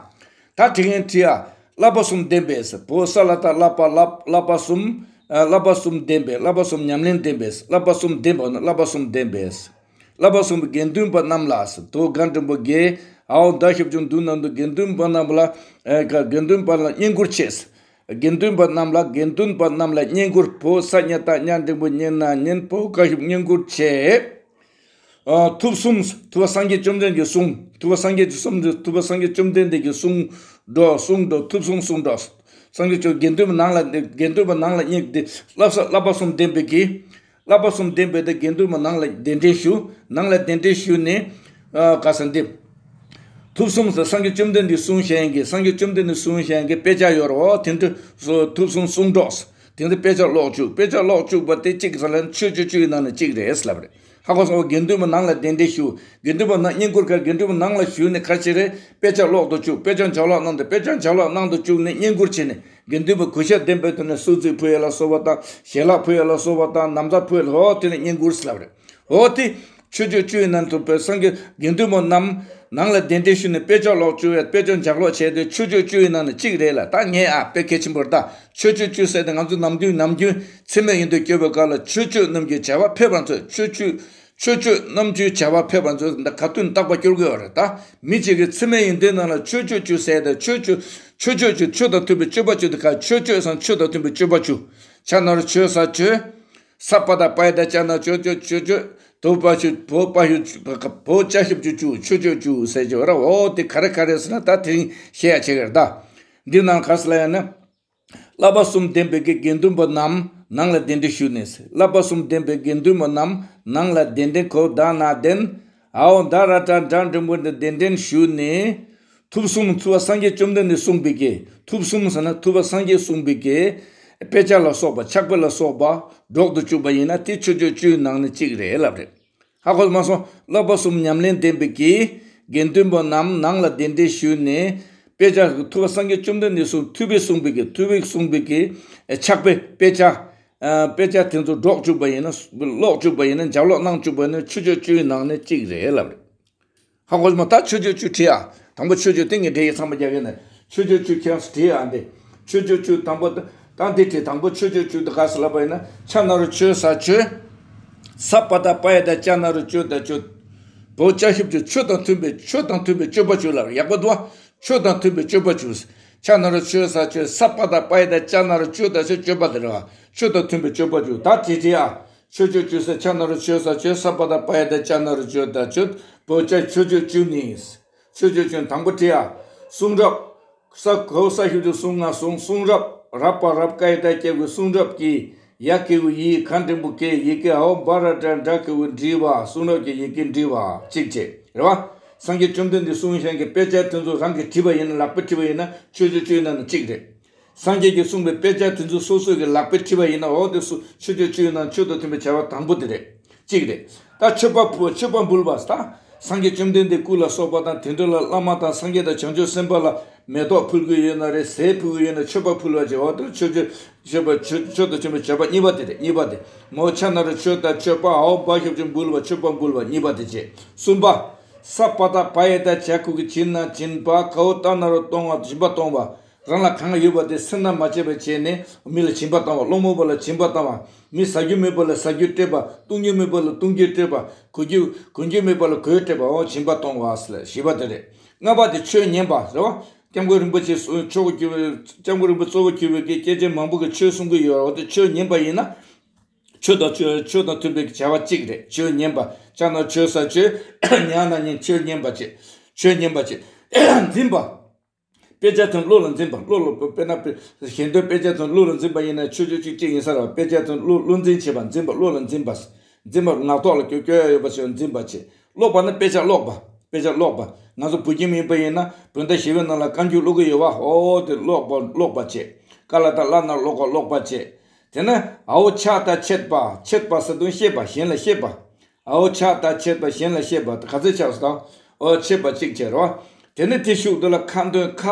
ད་དྲི་ངན་དྲི་ཨ། བསླབ་པ་གསུམ་ལྡན་པས་བོད་ས་ལ་ད་བསླབ་པ་བསླབ་བསླབ་པ་གསུམ་བསླབ་པ་གསུམ་ལྡན་པས་བསླབ་པ་གསུམ་ཉམས་ལེན་ལྡན་པས་བསླབ་པ་གསུམ་ལྡན་པ་ནི་བསླབ་པ་གསུམ་ལྡན་པས། བསླབ་པ་གསུམ་པའི་དགེ་འདུན་པ་རྣམས་ལ་དོ་ག་འགྲེང་བུ་དགེ་ཨའོ་ད་ཞབས་ཀྱུ་འདུ་ན་འདུ་དགེ་འདུན་པ་རྣམས་ལ་ཨེ་ག་དགེ་འདུན་པ་ལ་བསྙེན་བཀུར་ཆེ། དགེ་འདུན་པ་རྣམས་ལ་དགེ་འདུན་པ་རྣམས་ལ་བསྙེན་བཀུར་བོད་ས་གཉན་སྟག་གཉན་འབྲུམ་པོ་གཉན་ན་གཉན་བོད་བཀའ་ཞབས་བསྙེན་བཀུར་ཆེ། ཨ་ཐུབ་གསུམ་ཐུབ་པ་སངས་རྒྱས་བཅོམ་ལྡན་གྱི་གསུང་ཐུབ་པ་སངས་རྒྱས་ཀྱི་གསུང་ཐུབ་པ་སངས་རྒྱས་བཅོམ་ལྡན་འདས་ཀྱི་གསུང་སྒྲོག་གསུང་སྒྲོག་ཐུབ་གསུམ་གསུང་སྒྲོག་སངས་རྒྱས་ཀྱི་དགེ་འདུན་པ་ནང་ལ་དགེ་འདུན་པ་ནང་ལ་བསྙེན་ཏེ་བསླབ་ས་བསླབ་པ་གསུམ་ལྡན་པའི་གི་བསླབ་པ་གསུམ་ལྡན་པའི་དེ་དགེ་འདུན་པ་ནང་ལ་གདན་འདྲེན་ཞུ། ནང་ལ་གདན་འདྲེན་ཞུས་ནས་ཨ་ག་ས་འདེབས། ཐུབ་གསུམ་ཟེར་སངས་རྒྱས་བཅོམ་ལྡན་འདས་གསུང་བཤད་མཁན་གྱི་སངས་རྒྱས་བཅོམ་ལྡན་འདས་གསུང་བཤད་མཁན་གྱི་དཔེ་ཆ་ཡོད་རེད་བ། དེ་འདྲ་ཐུབ་གསུམ་གསུང་སྒྲོག་དེ་འདྲ་དཔེ་ཆ་ཀློག་བཅུག་དཔེ་ཆ་ཀློག་བཅུག་པ་དེ་གཅིག་ཟེར་ལ་ཆོས་སྤྱོད་བཅུ་ཡི་ནང་ནས་གཅིག་རེད་ལབ་རེད། ཧ་གོ་སོང་། དགེ་འདུན་པ་ནང་ལ་གདན་འདྲེན་ཞུ། དགེ་འདུན་པ་ནང་བསྙེན་བཀུར་ཁར་དགེ་འདུན་པ་ནང་ལ་ཞུས་ནས་ཁ་ཕྱིར་རེད་དཔེ་ཆ་ཀློག་ཏུ་བཅུག་དཔེ་ཆ་ཇ་ལག་ནང་དུ་དཔེ་ཆ་ཇ་ལག་ནང་དུ་བཅུག་ནས་བསྙེན་བཀུར་བྱས་ནས་དགེ་འདུན་པ་གུས་ཞབས་ལྡན་པའི་ཐོག་ནས་གསོལ་ཚིགས་ཕུལ་ཡ་ལ་སོགས་པ་དང་ཞལ་ལག་ཕུལ་ཡ་ལ་སོགས་པ་དང་ན་བཟའ་ཕུལ་ཡ་ལ་ཧོ་དེ་ནས་བསྙེན་བཀུར་ལབ་རེད། འོ་དེ། ཆོས་སྤྱོད་བཅུ་ཡི་ནང་དུ་བོད་སངས་རྒྱས་དགེ་འདུན་པ་རྣམས་ནང་ལ་གདན་འདྲེན་ཞུས་ནས་དཔེ་ཆ་ཀློག་བཅུག་ཡ་དཔེ་ཆ་ཇ་ཀློག་བྱས་ཏེ་ཆོས་སྤྱོད་བཅུ་ཡི་ནང་ནས་གཅིག་རེད་ལ་ད་ངས་ཨ་དཔེ་གལ་ཆེན་པོ་རེད་ད། ཆོས་སྤྱོད་བཅུ་ཟེར་ཏེ་ང་ཚོ་ནམ་རྒྱུན་ནམ་རྒྱུན་འཚེ་མེད་ཡོན་ཏན་སྐྱོབ་པའི་སྐབས་ལ་ཆོས་སྤྱོད་རྣམས་ཀྱི་བྱ་བ་ཕེབས་པར་མཛོད། ཆོས་སྤྱོད་ཆོས་སྤྱོད་རྣམས་ཀྱི་བྱ་བ་ཕེབས་པར་མཛོད་ཟེར་ད་ཁ་ཏོན་བཏགས་པ་སྐྱོར་དགོས་པ་རེད་ད། མི་གཅིག་གིས་འཚེ་མེད་ཡོན་ཏན་ནང་ལ་ཆོས་སྤྱོད་བཅུ་ཟེར་ཏེ་ཆོས་སྤྱོད་ཆོས་སྤྱོད་བཅུ་ཆོས་དང་མཐུན་པའི་སྤྱོད་པ་བཅུ་དེ་ག་ཆོས་སྤྱོད་སམ་ཆོས་དང་མཐུན་པའི་སྤྱོད་པ་བཅུ། ཕྱག་ན་རུ་མཆོད་ས་མཆོད། ས་པ་ད་པ་ཡ་ད་ཅ་ན་ཅོ་ཅོ་ཅོ་ཅོ། དོ་པ་ཤུ་བོ་པ་ཤུ་བོ་ཅ་ཤུ་བཅུ་བཅུ་ཆོས་སྤྱོད་བཅུ་ཟེར་གྱི་ར། འོ་དེ་ག་རེ་ག་རེ་ཟེར་ན་ད་དེ་རིང་བཤད་ཡ་བྱེད་ཀྱི་རེད་ད། འདི་ནང་ག་ས་ལ་ཡ་ན། བསླབ་པ་གསུམ་ལྡན་པའི་གི་དགེ་འདུན་པ་རྣམས་ནང་ལ་གདན་འདྲེན་ཞུས་ནས། བསླབ་པ་གསུམ་ལྡན་པའི་དགེ་འདུན་པ་རྣམས་ནང་ལ་གདན་འདྲེན་གོ་ད་ན་གདན། ཨའོ་ད་ར་ཏྲ་འདྲ་འགྲེང་བུ་འདི་གདན་འདྲེན་ཞུས་ནས། ཐུབ་གསུམ་ཐུབ་པ་སངས་རྒྱས་བཅོམ་ལྡན་འདས་གསུངས་པའི་གི་ཐུབ་གསུམ་ཟེར་ན་ཐུབ་པ་སངས་རྒྱས་གསུངས་པའི་གི་དཔེ་ཆ་ལ་སོགས་པ་ཕྱག་དཔེ་ལ་སོགས་པ་སྒྲོག་ཏུ་བཅུག་པ་ཡིན་ན་དེ་ཆོས་སྤྱོད་བཅུའི་ནང་ནས་གཅིག་རེད་ལབ་རེད། ཧ་གོ་མ་སོང་། བསླབ་པ་གསུམ་ཉམས་ལེན་ལྡན་པའི་གི་དགེ་འདུན་པ་རྣམས་ནང་ལ་གདན་འདྲེན་ཞུས་ནས་དཔེ་ཆ་ཐུབ་པ་སངས་རྒྱས་བཅོམ་ལྡན་འདས་གསུངས་ཐུབ་པས་གསུངས་པའི་གི་ཐུབ་པས་གསུངས་པའི་གི་ཕྱག་དཔེ་དཔེ་ཆ་དཔེ་ཆ་དེ་ཚོ་སྒྲོག་བཅུག་པ་ཡིན་ན་ཀློག་བཅུག་པ་ཡིན་ན་ཇ་ཀློག་གནང་བཅུག་པ་ཡིན་ན་ཆོས་སྤྱོད་བཅུའི་ནང་ནས་གཅིག་རེད་ལབ་རེད། ཧ་གོ་མ་ད་ཆོས་སྤྱོད་བཅུ་བྲིས་ཨ། དང་པོ་ཆོས་སྤྱོད་དེ་ངས་འགྲེལ་ཡིག་ཚང་མ་རྒྱག་གི་ནས་ཆོས་སྤྱོད་བཅུ་ཁྱེད་རང་ཚོ་བྲིས་ཨ་འདི། ཆོས་སྤྱོད་བཅུ་དང་པོ་ད་འདི་བྲིས་དང་པོ་ཆོས་སྤྱོད་བཅུ་དེ་ག་ས་ལབ་པ་ཡིན་ན་ཕྱག་ན་རུ་མཆོད་ས་མཆོད། ས་པ་ད་པ་ཡ་ད་ཅ་ན་རུ་མཆོད་ད་མཆོད། བོ་ཅ་ཤུ་བཅུ་ཆོས་དང་མཐུན་པའི་ཆོས་དང་མཐུན་པའི་སྤྱོད་པ་བཅུ་ལབ་ཡག་པོ་འདུག་ཨ། ཆོས་དང་མཐུན་པའི་སྤྱོད་པ་བཅུ། ཕྱག་ན་རུ་མཆོད་ས་མཆོད་ས་པ་ད་པ་ཡ་ད་ཅ་ན་རུ་མཆོད་ད་མཆོད་སྤྱོད་པ་དེ་རེད་བ། ཆོས་དང་མཐུན་པའི་སྤྱོད་པ་བཅུ་ད་བྲིས་བྲིས་ཨ། ཆོས་སྤྱོད་བཅུ་ཟེར་ཕྱག་ན་རུ་མཆོད་ས་མཆོད་ས་པ་ད་པ་ཡ་ད་ཅ་ན་རུ་མཆོད་ད་མཆོད། བོ་ཅ་ཆོས་སྤྱོད་བཅུ་ནི། ཆོས་སྤྱོད་བཅུ་དང་པོ་བྲིས་ཨ། གསུང་རབ། ས་གོ་ས་ཤུ་དུ་གསུང་ང་གསུང་གསུང་རབ་རབ་པ་རབ་ཀ་ཡི་ད་སྐྱེ་དགུའི་གསུང་རབ་ཀྱི་ཡ་སྐྱེ་དགུ་ཡི་ག་འགྲེང་བུ་སྐྱེ་ཡི་གེ་ཧའོ་བ་ར་དྲ་འདྲ་སྐྱེ་དགུ་འབྲི་བ་གསུང་རབ་ཀྱི་ཡི་གེ་འབྲི་བ་གཅིག་བྱས་རེད་བ། སངས་རྒྱས་བཅོམ་ལྡན་འདས་གསུང་བཤད་ཀྱི་དཔེ་ཆ་དེ་ཚོ་རང་གིས་བྲིས་པ་ཡིན་ན་ལག་པས་བྲིས་པ་ཡིན་ན་ཆོས་སྤྱོད་བཅུའི་ནང་ནས་གཅིག་རེད། སངས་རྒྱས་ཀྱིས་གསུངས་པའི་དཔེ་ཆ་དེ་ཚོ་སོ་སོ་གི་ལག་པས་བྲིས་པ་ཡིན་ན་འོ་དེ་སུ་ཆོས་སྤྱོད་བཅུའི་ནང་ཆོས་དང་མཐུན་པའི་བྱ་བ་དང་པོ་དེ་རེད། གཅིག་རེད། ད་མཆོད་པ་ཕུལ་མཆོད་པ་འབུལ་བ་ད་སངས་རྒྱས་བཅོམ་ལྡན་འདས་སྐུ་ལ་སོགས་པ་དང་དེ་འདྲ་ལ་བླ་མ་དང་སངས་རྒྱས་དང་བྱང་ཆུབ་སེམས་དཔའ་ལ་ མེ་ཏོག་ཕུལ་གྱི་ཡོད་ན་རེད། ཟས་ཕུལ་གྱི་ཡོད་ན་མཆོད་པ་ཕུལ་བ་བྱེད་པ་དེ་མཆོད་བརྗོད་མཆོད་པ་མཆོད་མཆོད་དང་མཆོད་པའི་བྱེད་པ་གཉིས་པ་དེ་རེད། གཉིས་པ་དེ་མོ་ཕྱག་ན་རུ་མཆོད་དང་མཆོད་པ་འོ་འབའ་ཞབས་ཀྱུ་འབུལ་བ་མཆོད་པ་འབུལ་བ་གཉིས་པ་དེ་བྱེད། གསུམ་པ། ས་པ་ཏ་པ་ཡ་ཏ་བྱ་གུ་གི་བྱིན་ན་བྱིན་པ། ག་འོ་ཏ་ན་རུ་གཏོང་བ་སྦྱིན་པ་གཏོང་བ། རང་ལ་གང་ཡོད་པ་དེ་སེར་སྣ་མ་བྱེད་པ་བྱས་ནས་མི་ལ་སྦྱིན་པ་བཏང་བ། སློང་མོ་པ་ལ་སྦྱིན་པ་བཏང་བ། མི་ཟ་རྒྱུ་མེད་པ་ལ་ཟ་རྒྱུ་སྤྲད་པ། བཏུང་རྒྱུ་མེད་པ་ལ་བཏུང་རྒྱུ་སྤྲད་པ། གོན་རྒྱུ་གོན་རྒྱུ་མེད་པ་ལ་གོས་སྤྲད་པ། འོ་སྦྱིན་པ་གཏོང་བ་ཟེར་བཞི་པ་དེ་རེད། ལྔ་པ་དེ་ཆོས་ཉན་པ་རེད་བ། སྐྱབས་མགོན་རིན་པོ་ཆེ་གཙོ་གྱུར་པའི་སྐྱབས་མགོན་རིན་པོ་ཆེ་གཙོ་བོ་གྱུར་པའི་གི་སྐྱེས་ཆེན་མང་པོ་གི་ཆོས་གསུང་གི་ཡོད་རེད་བ། དེ་ཆོས་ཉན་པ་ཡིན་ན། ཆོས་དང་ཆོས་ཆོས་དང་མཐུན་པའི་བྱ་བ་གཅིག་རེད། ཆོས་ཉན་པ། ཕྱག་ན་ཆོས་ས་ཆོས། ཉན་ན་ཉན། ཆོས་ཉན་པ་བྱེད། ཆོས་ཉན་པ་བྱེད། འཛིན་པ། དཔེ་ཆ་དོན་བློ་ལ་འཛིན་པ། བློ་ལ་དཔེར་ན་དཔེ་གཞན་དོན་དཔེ་ཆ་དོན་བློ་ལ་འཛིན་པ་ཡིན་ན་ཆོས་ཆོས་གཅིག་གཅིག་ཡིན་ས་རེད་བ། དཔེ་ཆ་དོན་བློ་བློ་འཛིན་བྱེད་པ། འཛིན་པ། བློ་ལ་འཛིན་པ། འཛིན་པ་ངག་ཐོག་ལ་སྐྱོ་སྐྱོ་ཡ་ཡོད་པ་ཞིག་འཛིན་པ་བྱེད། ཀློག་པ་ནི་དཔེ་ཆ་ཀློག་པ། དཔེ་ཆ་ཀློག་པ། ང་ཚོ་བོད་ཁྱིམ་ཡིན་པ་ཡིན་ན་བོད་ཟླ་བཞི་པའི་ནང་ལ་བཀའ་འགྱུར་ཀློག་གི་ཡོད་བ། ཨོ་དེ་ཀློག་པ་ཀློག་པ་བྱེད། ཀ་ལ་ཏ་བླ་ན་ཀློ་ཀ་ཀློག་པ་བྱེད། དེ་ནས་འའོ་ཕྱག་དང་འཆད་པ། འཆད་པ་ཟེར་དུས་བཤད་པ། གཞན་ལ་བཤད་པ། འའོ་ཕྱག་དང་འཆད་པ། གཞན་ལ་བཤད་པ། ག་ཚོད་ཕྱག་སོ་དང་། འོ་འཆད་པ་གཅིག་བྱས་རོ། དེ་ནས་དེ་ཤུགས་དེ་ལ་ཁ་འདོན། ཁ་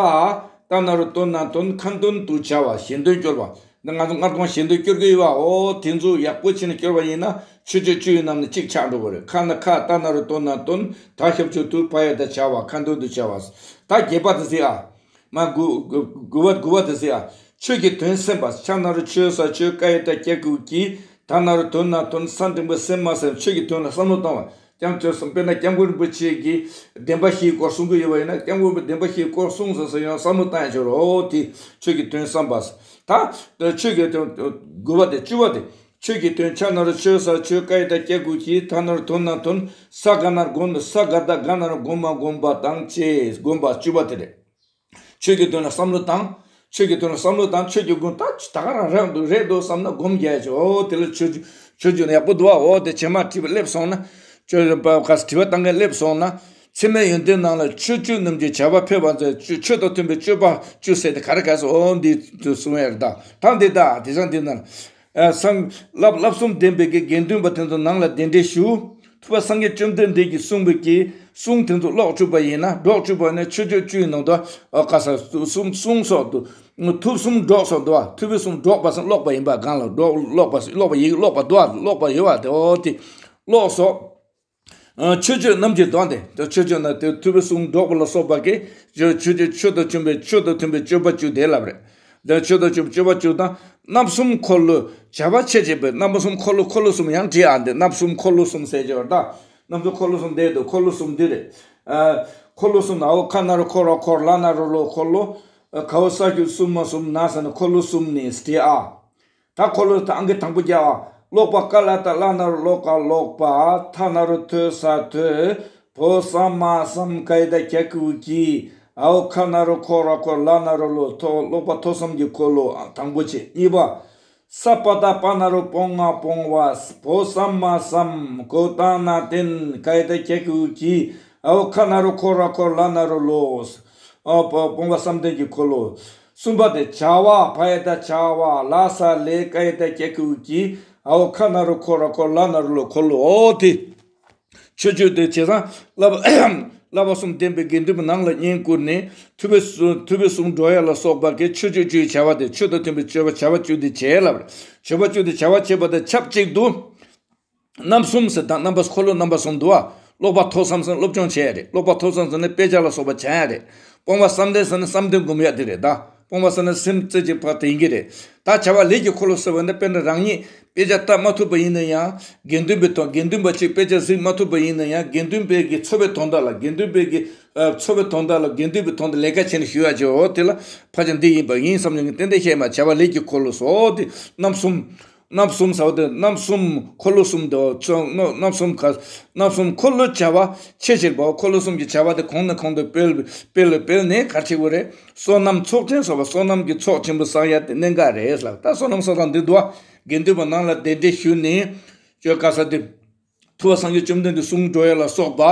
ཏ་ན་རུ་ཏོ་ན་དོན། ཁ་འདོན་དུ་བྱ་བ། གཞན་དོན་སྐྱོར་བ། འདི་ང་ཚོ་སྔར་དང་གཞན་དོན་སྐྱོར་གྱི་ཡོད་བ། འོ་དེ་ཚོ་ཡག་པོ་བྱས་ནས་སྐྱོར་བ་ཡིན་ན་ཆོས་སྤྱོད་བཅུ་ཡི་ནང་ནས་གཅིག་ཆགས་འགྲོ་གི་རེད། ཁ་ན་ཁ་ཏ་ན་རུ་ཏོ་ན་དོན། ད་ཞབས་ཀྱུ་དུ་བ་ཡ་ད་བྱ་བ། ཁ་འདོན་དུ་བྱ་བ། ད་བརྒྱད་པ་དེ་གཟིགས་ཨ། མ་དགུ་དགུ་དགུ་བ་དགུ་བ་དེ་གཟིགས་ཨ། ཆོས་ཀྱི་དོན་སེམས་པ། ཕྱག་ན་རུ་ཆོས་ས་ཆོས། ཀ་ཡ་ཏ་ཀྱ་གུ་གི། ད་ན་རུ་དོ་ན་དོན། ས་འགྲེང་བུ་སེམས་མ་སེམས། ཆོས་ཀྱི་དོན་ལ་བསམ་བློ་བཏང་བ། སྐྱབས་ཆོས་སམ་དཔེར་ན་སྐྱབས་མགོན་རིན་པོ་ཆེ་གིས་བདེན་པ་བཞིའི་སྐོར་གསུང་གི་ཡོད་པ་ཡིན་ན་སྐྱབས་མགོན་པས་བདེན་པ་བཞིའི་སྐོར་གསུངས་ཟེར་ཟེར་ཡང་བསམ་བློ་བཏང་ཡ་ཆོག་རོ། དེ་ཆོས་ཀྱི་དོན་བསམ་པ། ད་ཆོས་ཀྱི་དོན་དགུ་པ་དེ་བཅུ་པ་དེ། ཆོས་ཀྱི་དོན་ཕྱག་ན་རུ་ཆོས་ས་ཆོས། ཀ་ཡ་ཏ་ཀྱ་གུ་གི། ད་ན་རུ་དོ་ན་དོན། ས་ག་ན་རུ་སྒོམ། ས་ག་ད་ག་ན་རུ་སྒོམ་མ་སྒོམ་པ་དང་བཅས་སྒོམ་པ་བཅུ་པ་དེ་རེད། ཆོས་ཀྱི་དོན་ལ་བསམ་བློ་བཏང་། ཆོས་ཀྱི་དོན་ལ་བསམ་བློ་བཏང་། ཆོས་ཀྱི་དོན་ད་ད་ག་རང་རེད་འདུག་རེད་འདུག་བསམ་ན་སྒོམ་རྒྱག་ཆོག་འོ་དེ་ལ་ཆོས་ཆོས་ཆོས་ཡག་པོ་འདུག་བ། འོ་དེ་བྱེ་མ་བྲིས་པ་སླེབས་སོང་ན། ཆོས་པ་ག་ས་དྲི་བ་བཏང་མཁན་སླེབས་སོང་ན། ཚད་མའི་ཡོན་ཏན་ནང་ལ་ཆོས་སྤྱོད་རྣམས་ཀྱི་བྱ་བ་ཕེབས་པ་ཚོས་ཆོས་ཆོས་དང་མཐུན་པའི་སྤྱོད་པ་བཅུ་ཟེར་དེ་ག་རེ་ག་ཟེར། འོ་འདི་ཚོ་གསུང་ཡ་རེད་ད། ད་འདི་ད་དེ་སང་འདི་ན། སང་བསླབ་བསླབ་གསུམ་ལྡན་པའི་གི་དགེ་འདུན་པ་དེ་ཚོ་ནང་ལ་གདན་འདྲེན་ཞུ། ཐུབ་པ་སངས་རྒྱས་བཅོམ་ལྡན་འདས་ཀྱིས་གསུངས་པའི་གི་གསུང་དེ་ཚོ་ཀློག་བཅུག་པ་ཡིན་ན། སྒྲོག་བཅུག་པ་ཡིན་ན་ཆོས་སྤྱོད་བཅུའི་ནང་དུ་ཨ་ག་ས་གསུམ་གསུང་སོགས་དུ། ཐུབ་གསུམ་སྒྲོག་སོགས་འདུག་བ། ཐུབ་པའི་གསུམ་སྒྲོག་པ་སང་ཀློག་པ་ཡིན་པ། གང་ལ་སྒྲོག་ཀློག་པ་ཀློག་པ་ཡིག་ཀློག་པ་འདུག་བ། ཀློག་པ་ཡོད་བ་དེ། འོ་དེ་ཀློག་སོགས། ཆོས་སྤྱོད་རྣམས་ཀྱི་དོན་ཏེ། ཆོས་སྤྱོད་ན་དེ་ཐུབ་པའི་གསུང་སྒྲོག་པ་ལ་སོགས་པ་གི་ཆོས་ཆོས་ཆོས་དང་མཐུན་པའི་ཆོས་དང་མཐུན་པའི་སྤྱོད་པ་བཅུ་དེ་ལབ་རེད། དེ་ཆོས་དང་མཐུན་པའི་སྤྱོད་པ་བཅུ་དང་། རྣམ་གསུམ་འཁོར་ལོ་བྱ་བ་ཆེ་ཆེ་བའི་རྣམ་གསུམ་འཁོར་ལོ། འཁོར་ལོ་གསུམ་ཡང་བྲིས་ཨ། འདི་རྣམ་གསུམ་འཁོར་ལོ་གསུམ་ཟེར་གྱི་ཡོད་ད། རྣམ་གསུམ་འཁོར་ལོ་གསུམ་འདི་འདུག་འཁོར་ལོ་གསུམ་འདི་རེད། འཁོར་ལོ་གསུམ་ན་འོ་ཁ་ན་རོ་ཁོ་ར་འཁོར། ལ་ན་རོ་ལོ་འཁོར་ལོ། ག་འོ་ས་ཞབས་ཀྱུ་གསུམ་མ་གསུམ་ན་ས་ན་འཁོར་ལོ་གསུམ་ནི་བྲིས་ཨ། ད་འཁོར་ལོ་ད་ཨང་ཀི་དང་པོ་རྒྱག་ཨ། ཀློག་པ་ཀ་ལ་ཏ་བླ་ན་རུ་ཀློ་ཀ་ཀློག་པ། ཐ་ན་རུ་ཐོ་ས་ཐོས། བོ་ས་མ་བསམ། ཀ་ཡ་ཏ་ཀྱ་གུ་གི། འའོ་ཁ་ན་རུ་ཁོ་ར་འཁོར། ལ་ན་རུ་ལོ་ཐོ། ཀློག་པ་ཐོ་བསམ་གྱི་འཁོར་ལོ་དང་པོ་བྱེད། གཉིས་པ། ས་པ་ཏ་པ་ན་རུ་སྤོང་ང་སྤོང་བ། བོ་ས་མ་བསམ། གོ་ཏ་ན་བསྟེན། ཀ་ཡ་ཏ་ཀྱ་གུ་གི། འའོ་ཁ་ན་རུ་ཁོ་ར་འཁོར། ལ་ན་རུ་ལོ། ཨོ་སྤོ་སྤོང་བ་བསམ་གཏན་གྱི་འཁོར་ལོ། གསུམ་པ་དེ་བྱ་བ། བ་ཡ་ད་བྱ་བ། ལ་ས་ལེ། ཀ་ཡ་ད་ཀྱ་གི་གུ་གི། འའོ་ཁ་ན་རོ་ཁོ་ར་འཁོར། ལ་ན་རོ་ལོ་འཁོར་ལོ། ཨོ་དེ། ཆོས་སྤྱོད་དེ་བྱས་ཙང་བསླབ་བསླབ་པ་གསུམ་ལྡན་པའི་དགེ་འདུན་པ་ནང་ལ་བསྙེན་བཀུར་ནས་ཐུབ་པའི་གསུང་ཐུབ་པའི་གསུང་སྒྲོག་ཡ་ལ་སོགས་པ་གི་ཆོས་སྤྱོད་བཅུའི་བྱ་བ་དེ། ཆོས་དང་མཐུན་པའི་སྤྱོད་པ་བྱ་བ་བཅུ་དེ་བྱས་ལབ་རེད། བྱ་བ་བཅུ་དེ་བྱ་བ་བྱེད་པ་དང་ཆབས་ཅིག་ཏུ། རྣམ་གསུམ་ཟེར་དང་རྣམ་པ་འཁོར་ལོ་རྣམ་པ་གསུམ་འདུག་བ། ཀློག་པ་ཐོས་བསམ་ཟེར་ན་སློབ་སྦྱོང་བྱས་རེད། ཀློག་པ་ཐོས་བསམ་ཟེར་ན་དཔེ་ཆ་ལ་སོགས་པ་སྦྱང་ཡ་རེད། སྤོང་བ་བསམ་གཏན་ཟེར་ན་བསམ་གཏན་སྒོམ་ཡ་དེ་རེད་ད། སྤོང་བ་ཟེར་ན་སེམས་རྩེ་གཅིག་པ་དེ་ཡིན་གྱི་རེད། ད་བྱ་བ་ལས་ཀྱི་འཁོར་ལོ་ཟེར་བ་ནི་དཔེར་ན་རང་ཉིད་དཔེ་ཆ་ལྟ་མ་ཐུབ་པ་ཡིན་ན་ཡང་དགེ་འདུན་པའི་ཐོག་དགེ་འདུན་པ་གཅིག་དཔེ་ཆ་གཟིགས་མ་ཐུབ་པ་ཡིན་ན་ཡང་དགེ་འདུན་པའི་གི་འཚོ་བའི་དོན་དག་ལ་དགེ་འདུན་པའི་གི་འཚོ་བའི་དོན་དག་ལ་དགེ་འདུན་པའི་དོན་དུ་ལས་ཀ་བྱས་ནས་ཞུ་ཡ་ཅིག་འོ་དེ་ལ་ཕར་ཕྱིན་འདི་ཡིན་པ་ཡིན་བསམ་ནས་ཏན་ཏན་བཤད་མ། བྱ་བ་ལས་ཀྱི་འཁོར་ལོ་སོགས་དེ་རྣམ་གསུམ། རྣམ་གསུམ་ཟེར་བ་དེ་རྣམ་གསུམ་འཁོར་ལོ་གསུམ་དེ་རྣམ་གསུམ་ག་རྣམ་གསུམ་འཁོར་ལོ་བྱ་བ་ཆེ་ཆེར་འབབ། འཁོར་ལོ་གསུམ་གྱི་བྱ་བ་དེ་གོང་ནས་གོང་དུ་སྤེལ་སྤེལ་ལ་སྤེལ་ནས་ག་རེ་བྱེད་དགོས་རེད། བསོད་ནམས་ཚོགས་ཆེན་སོགས་པ་བསོད་ནམས་ཀྱི་ཚོགས་ཆེན་པོ་བསགས་ཡ་དེ་གནད་འགག་རེད་ལབ། ད་བསོད་ནམས་བསགས་སྟངས་འདི་འདུག་བ། དགེ་འདུན་པ་ནང་ལ་གདན་འདྲེན་ཞུས་ནས་བཅོས་དཀའ་ས་དེ། ཐུབ་པ་སངས་རྒྱས་བཅོམ་ལྡན་འདས་གསུང་སྒྲོག་ཡ་ལ་སོགས་པ།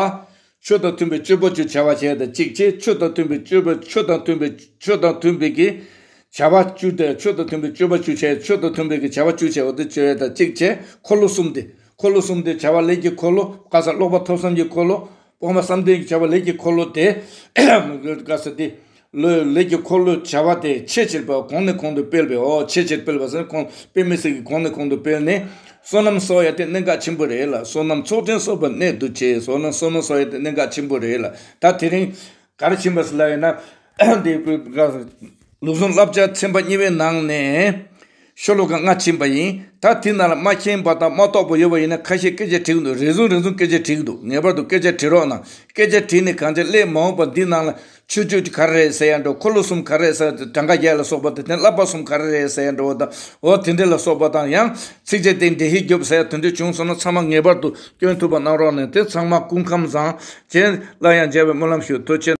ཆོས་དང་མཐུན་པའི་སྤྱོད་པ་བཅུ་བྱ་བ་བྱས་དང་གཅིག་བྱས། ཆོས་དང་མཐུན་པའི་སྤྱོད་པ་ཆོས་དང་མཐུན་པའི་ཆོས་དང་མཐུན་པའི་གི་བྱ་བ་བཅུ་དང་ཆོས་དང་མཐུན་པའི་སྤྱོད་པ་བཅུ་བྱས། ཆོས་དང་མཐུན་པའི་གི་བྱ་བ་བཅུ་བྱས་པ་དེ་བཅོས་ཡ་དང་གཅིག་བྱས། འཁོར་ལོ་གསུམ་དེ། འཁོར་ལོ་གསུམ་དེ་བྱ་བ་ལས་ཀྱི་འཁོར་ལོ། ག་ས་ཀློག་པ་ཐོས་བསམ་གྱི་འཁོར་ལོ། སྤོང་བ་བསམ་གཏན་གྱི་བྱ་བ་ལས་ཀྱི་འཁོར་ལོ་དེ། ག་ས་དེ། ལུས་ལས་ཀྱི་འཁོར་ལོའི་བྱ་བ་དེ་ཆེས་ཆེར་སྤེལ་བ། གོང་ནས་གོང་དུ་སྤེལ་བའི། འོ་ཆེས་ཆེར་སྤེལ་བ་ཟེར་ན་གོང་དཔེ་མི་སྲིད་ཀྱི་གོང་ནས་གོང་དུ་སྤེལ་ནས། བསོད་ནམས་གསོག་ཡ་དེ་གནད་འགག་ཆེན་པོ་རེད་ལ། བསོད་ནམས་ཚོགས་ཕྲན་གསོག་པ་གནད་དུ་ཆེ། བསོད་ནམས་བསོད་ནམས་གསོག་ཡ་དེ་གནད་འགག་ཆེན་པོ་རེད་ལ། ད་དེ་རིང་ག་རེ་ཕྱིན་པ་ཟེར་ལབ་ཡིན་ན། འདི་ལུགས་ཟུང་བསླབ་བྱ་ཚན་པ་གཉིས་པའི་ནང་ནས། ཤོ་ལོ་ཀ་ལྔ་ཕྱིན་པ་ཡིན། ད་དེ་ནང་ལ་མ་མཁྱེན་པ་དང་མ་རྟོགས་པ་ཡོད་པ་ཡིན་ན། ཁ་ཤས་སྐད་ཆ་དྲིས་ཀྱི་འདུག་རེ་ཟུང་རེ་ཟུང་སྐད་ཆ་དྲིས་ཀྱི་འདུག་ངེས་པར་དུ་སྐད་ཆ་དྲི་རོགས་གནང་། སྐད་ཆ་དྲིས་ནས་གང་ཅི་སླད་མ་འོངས་པ་འདི་ནང་ལ་ཆོས་བརྒྱུད་ག་རེ་རེད་ཟེར་ཡ་འདྲ། འཁོར་ལོ་གསུམ་ག་རེ་རེད་ཟེར། གྲངས་ཀ་བརྒྱད་ལ་སོགས་པ་དེ། དེ་བསླབ་པ་གསུམ་ག་རེ་རེད་ཟེར་ཡ་འདྲ་བོ་དང་། འོ་དེ་འདྲ་ལ་སོགས་པ་དང་། ཡང་ཚིགས་བཅད་དེ་འགྲེལ་བཤད་རྒྱོབ་ཟེར་ཡ་དེ་འདྲ་བྱུང་སོང་ན། ཚང་མ་ངེས་པར་དུ་སྐྱོན་ཐུབ་པ་གནང་རོགས་གནང་། དེ་ཚང་མ་སྐུ་ཁམས་བཟང་། རྗེས་ལ་ཡང་མཇལ་བའི་སྨོན་ལམ་ཞུ། ཐུགས་རྗེ།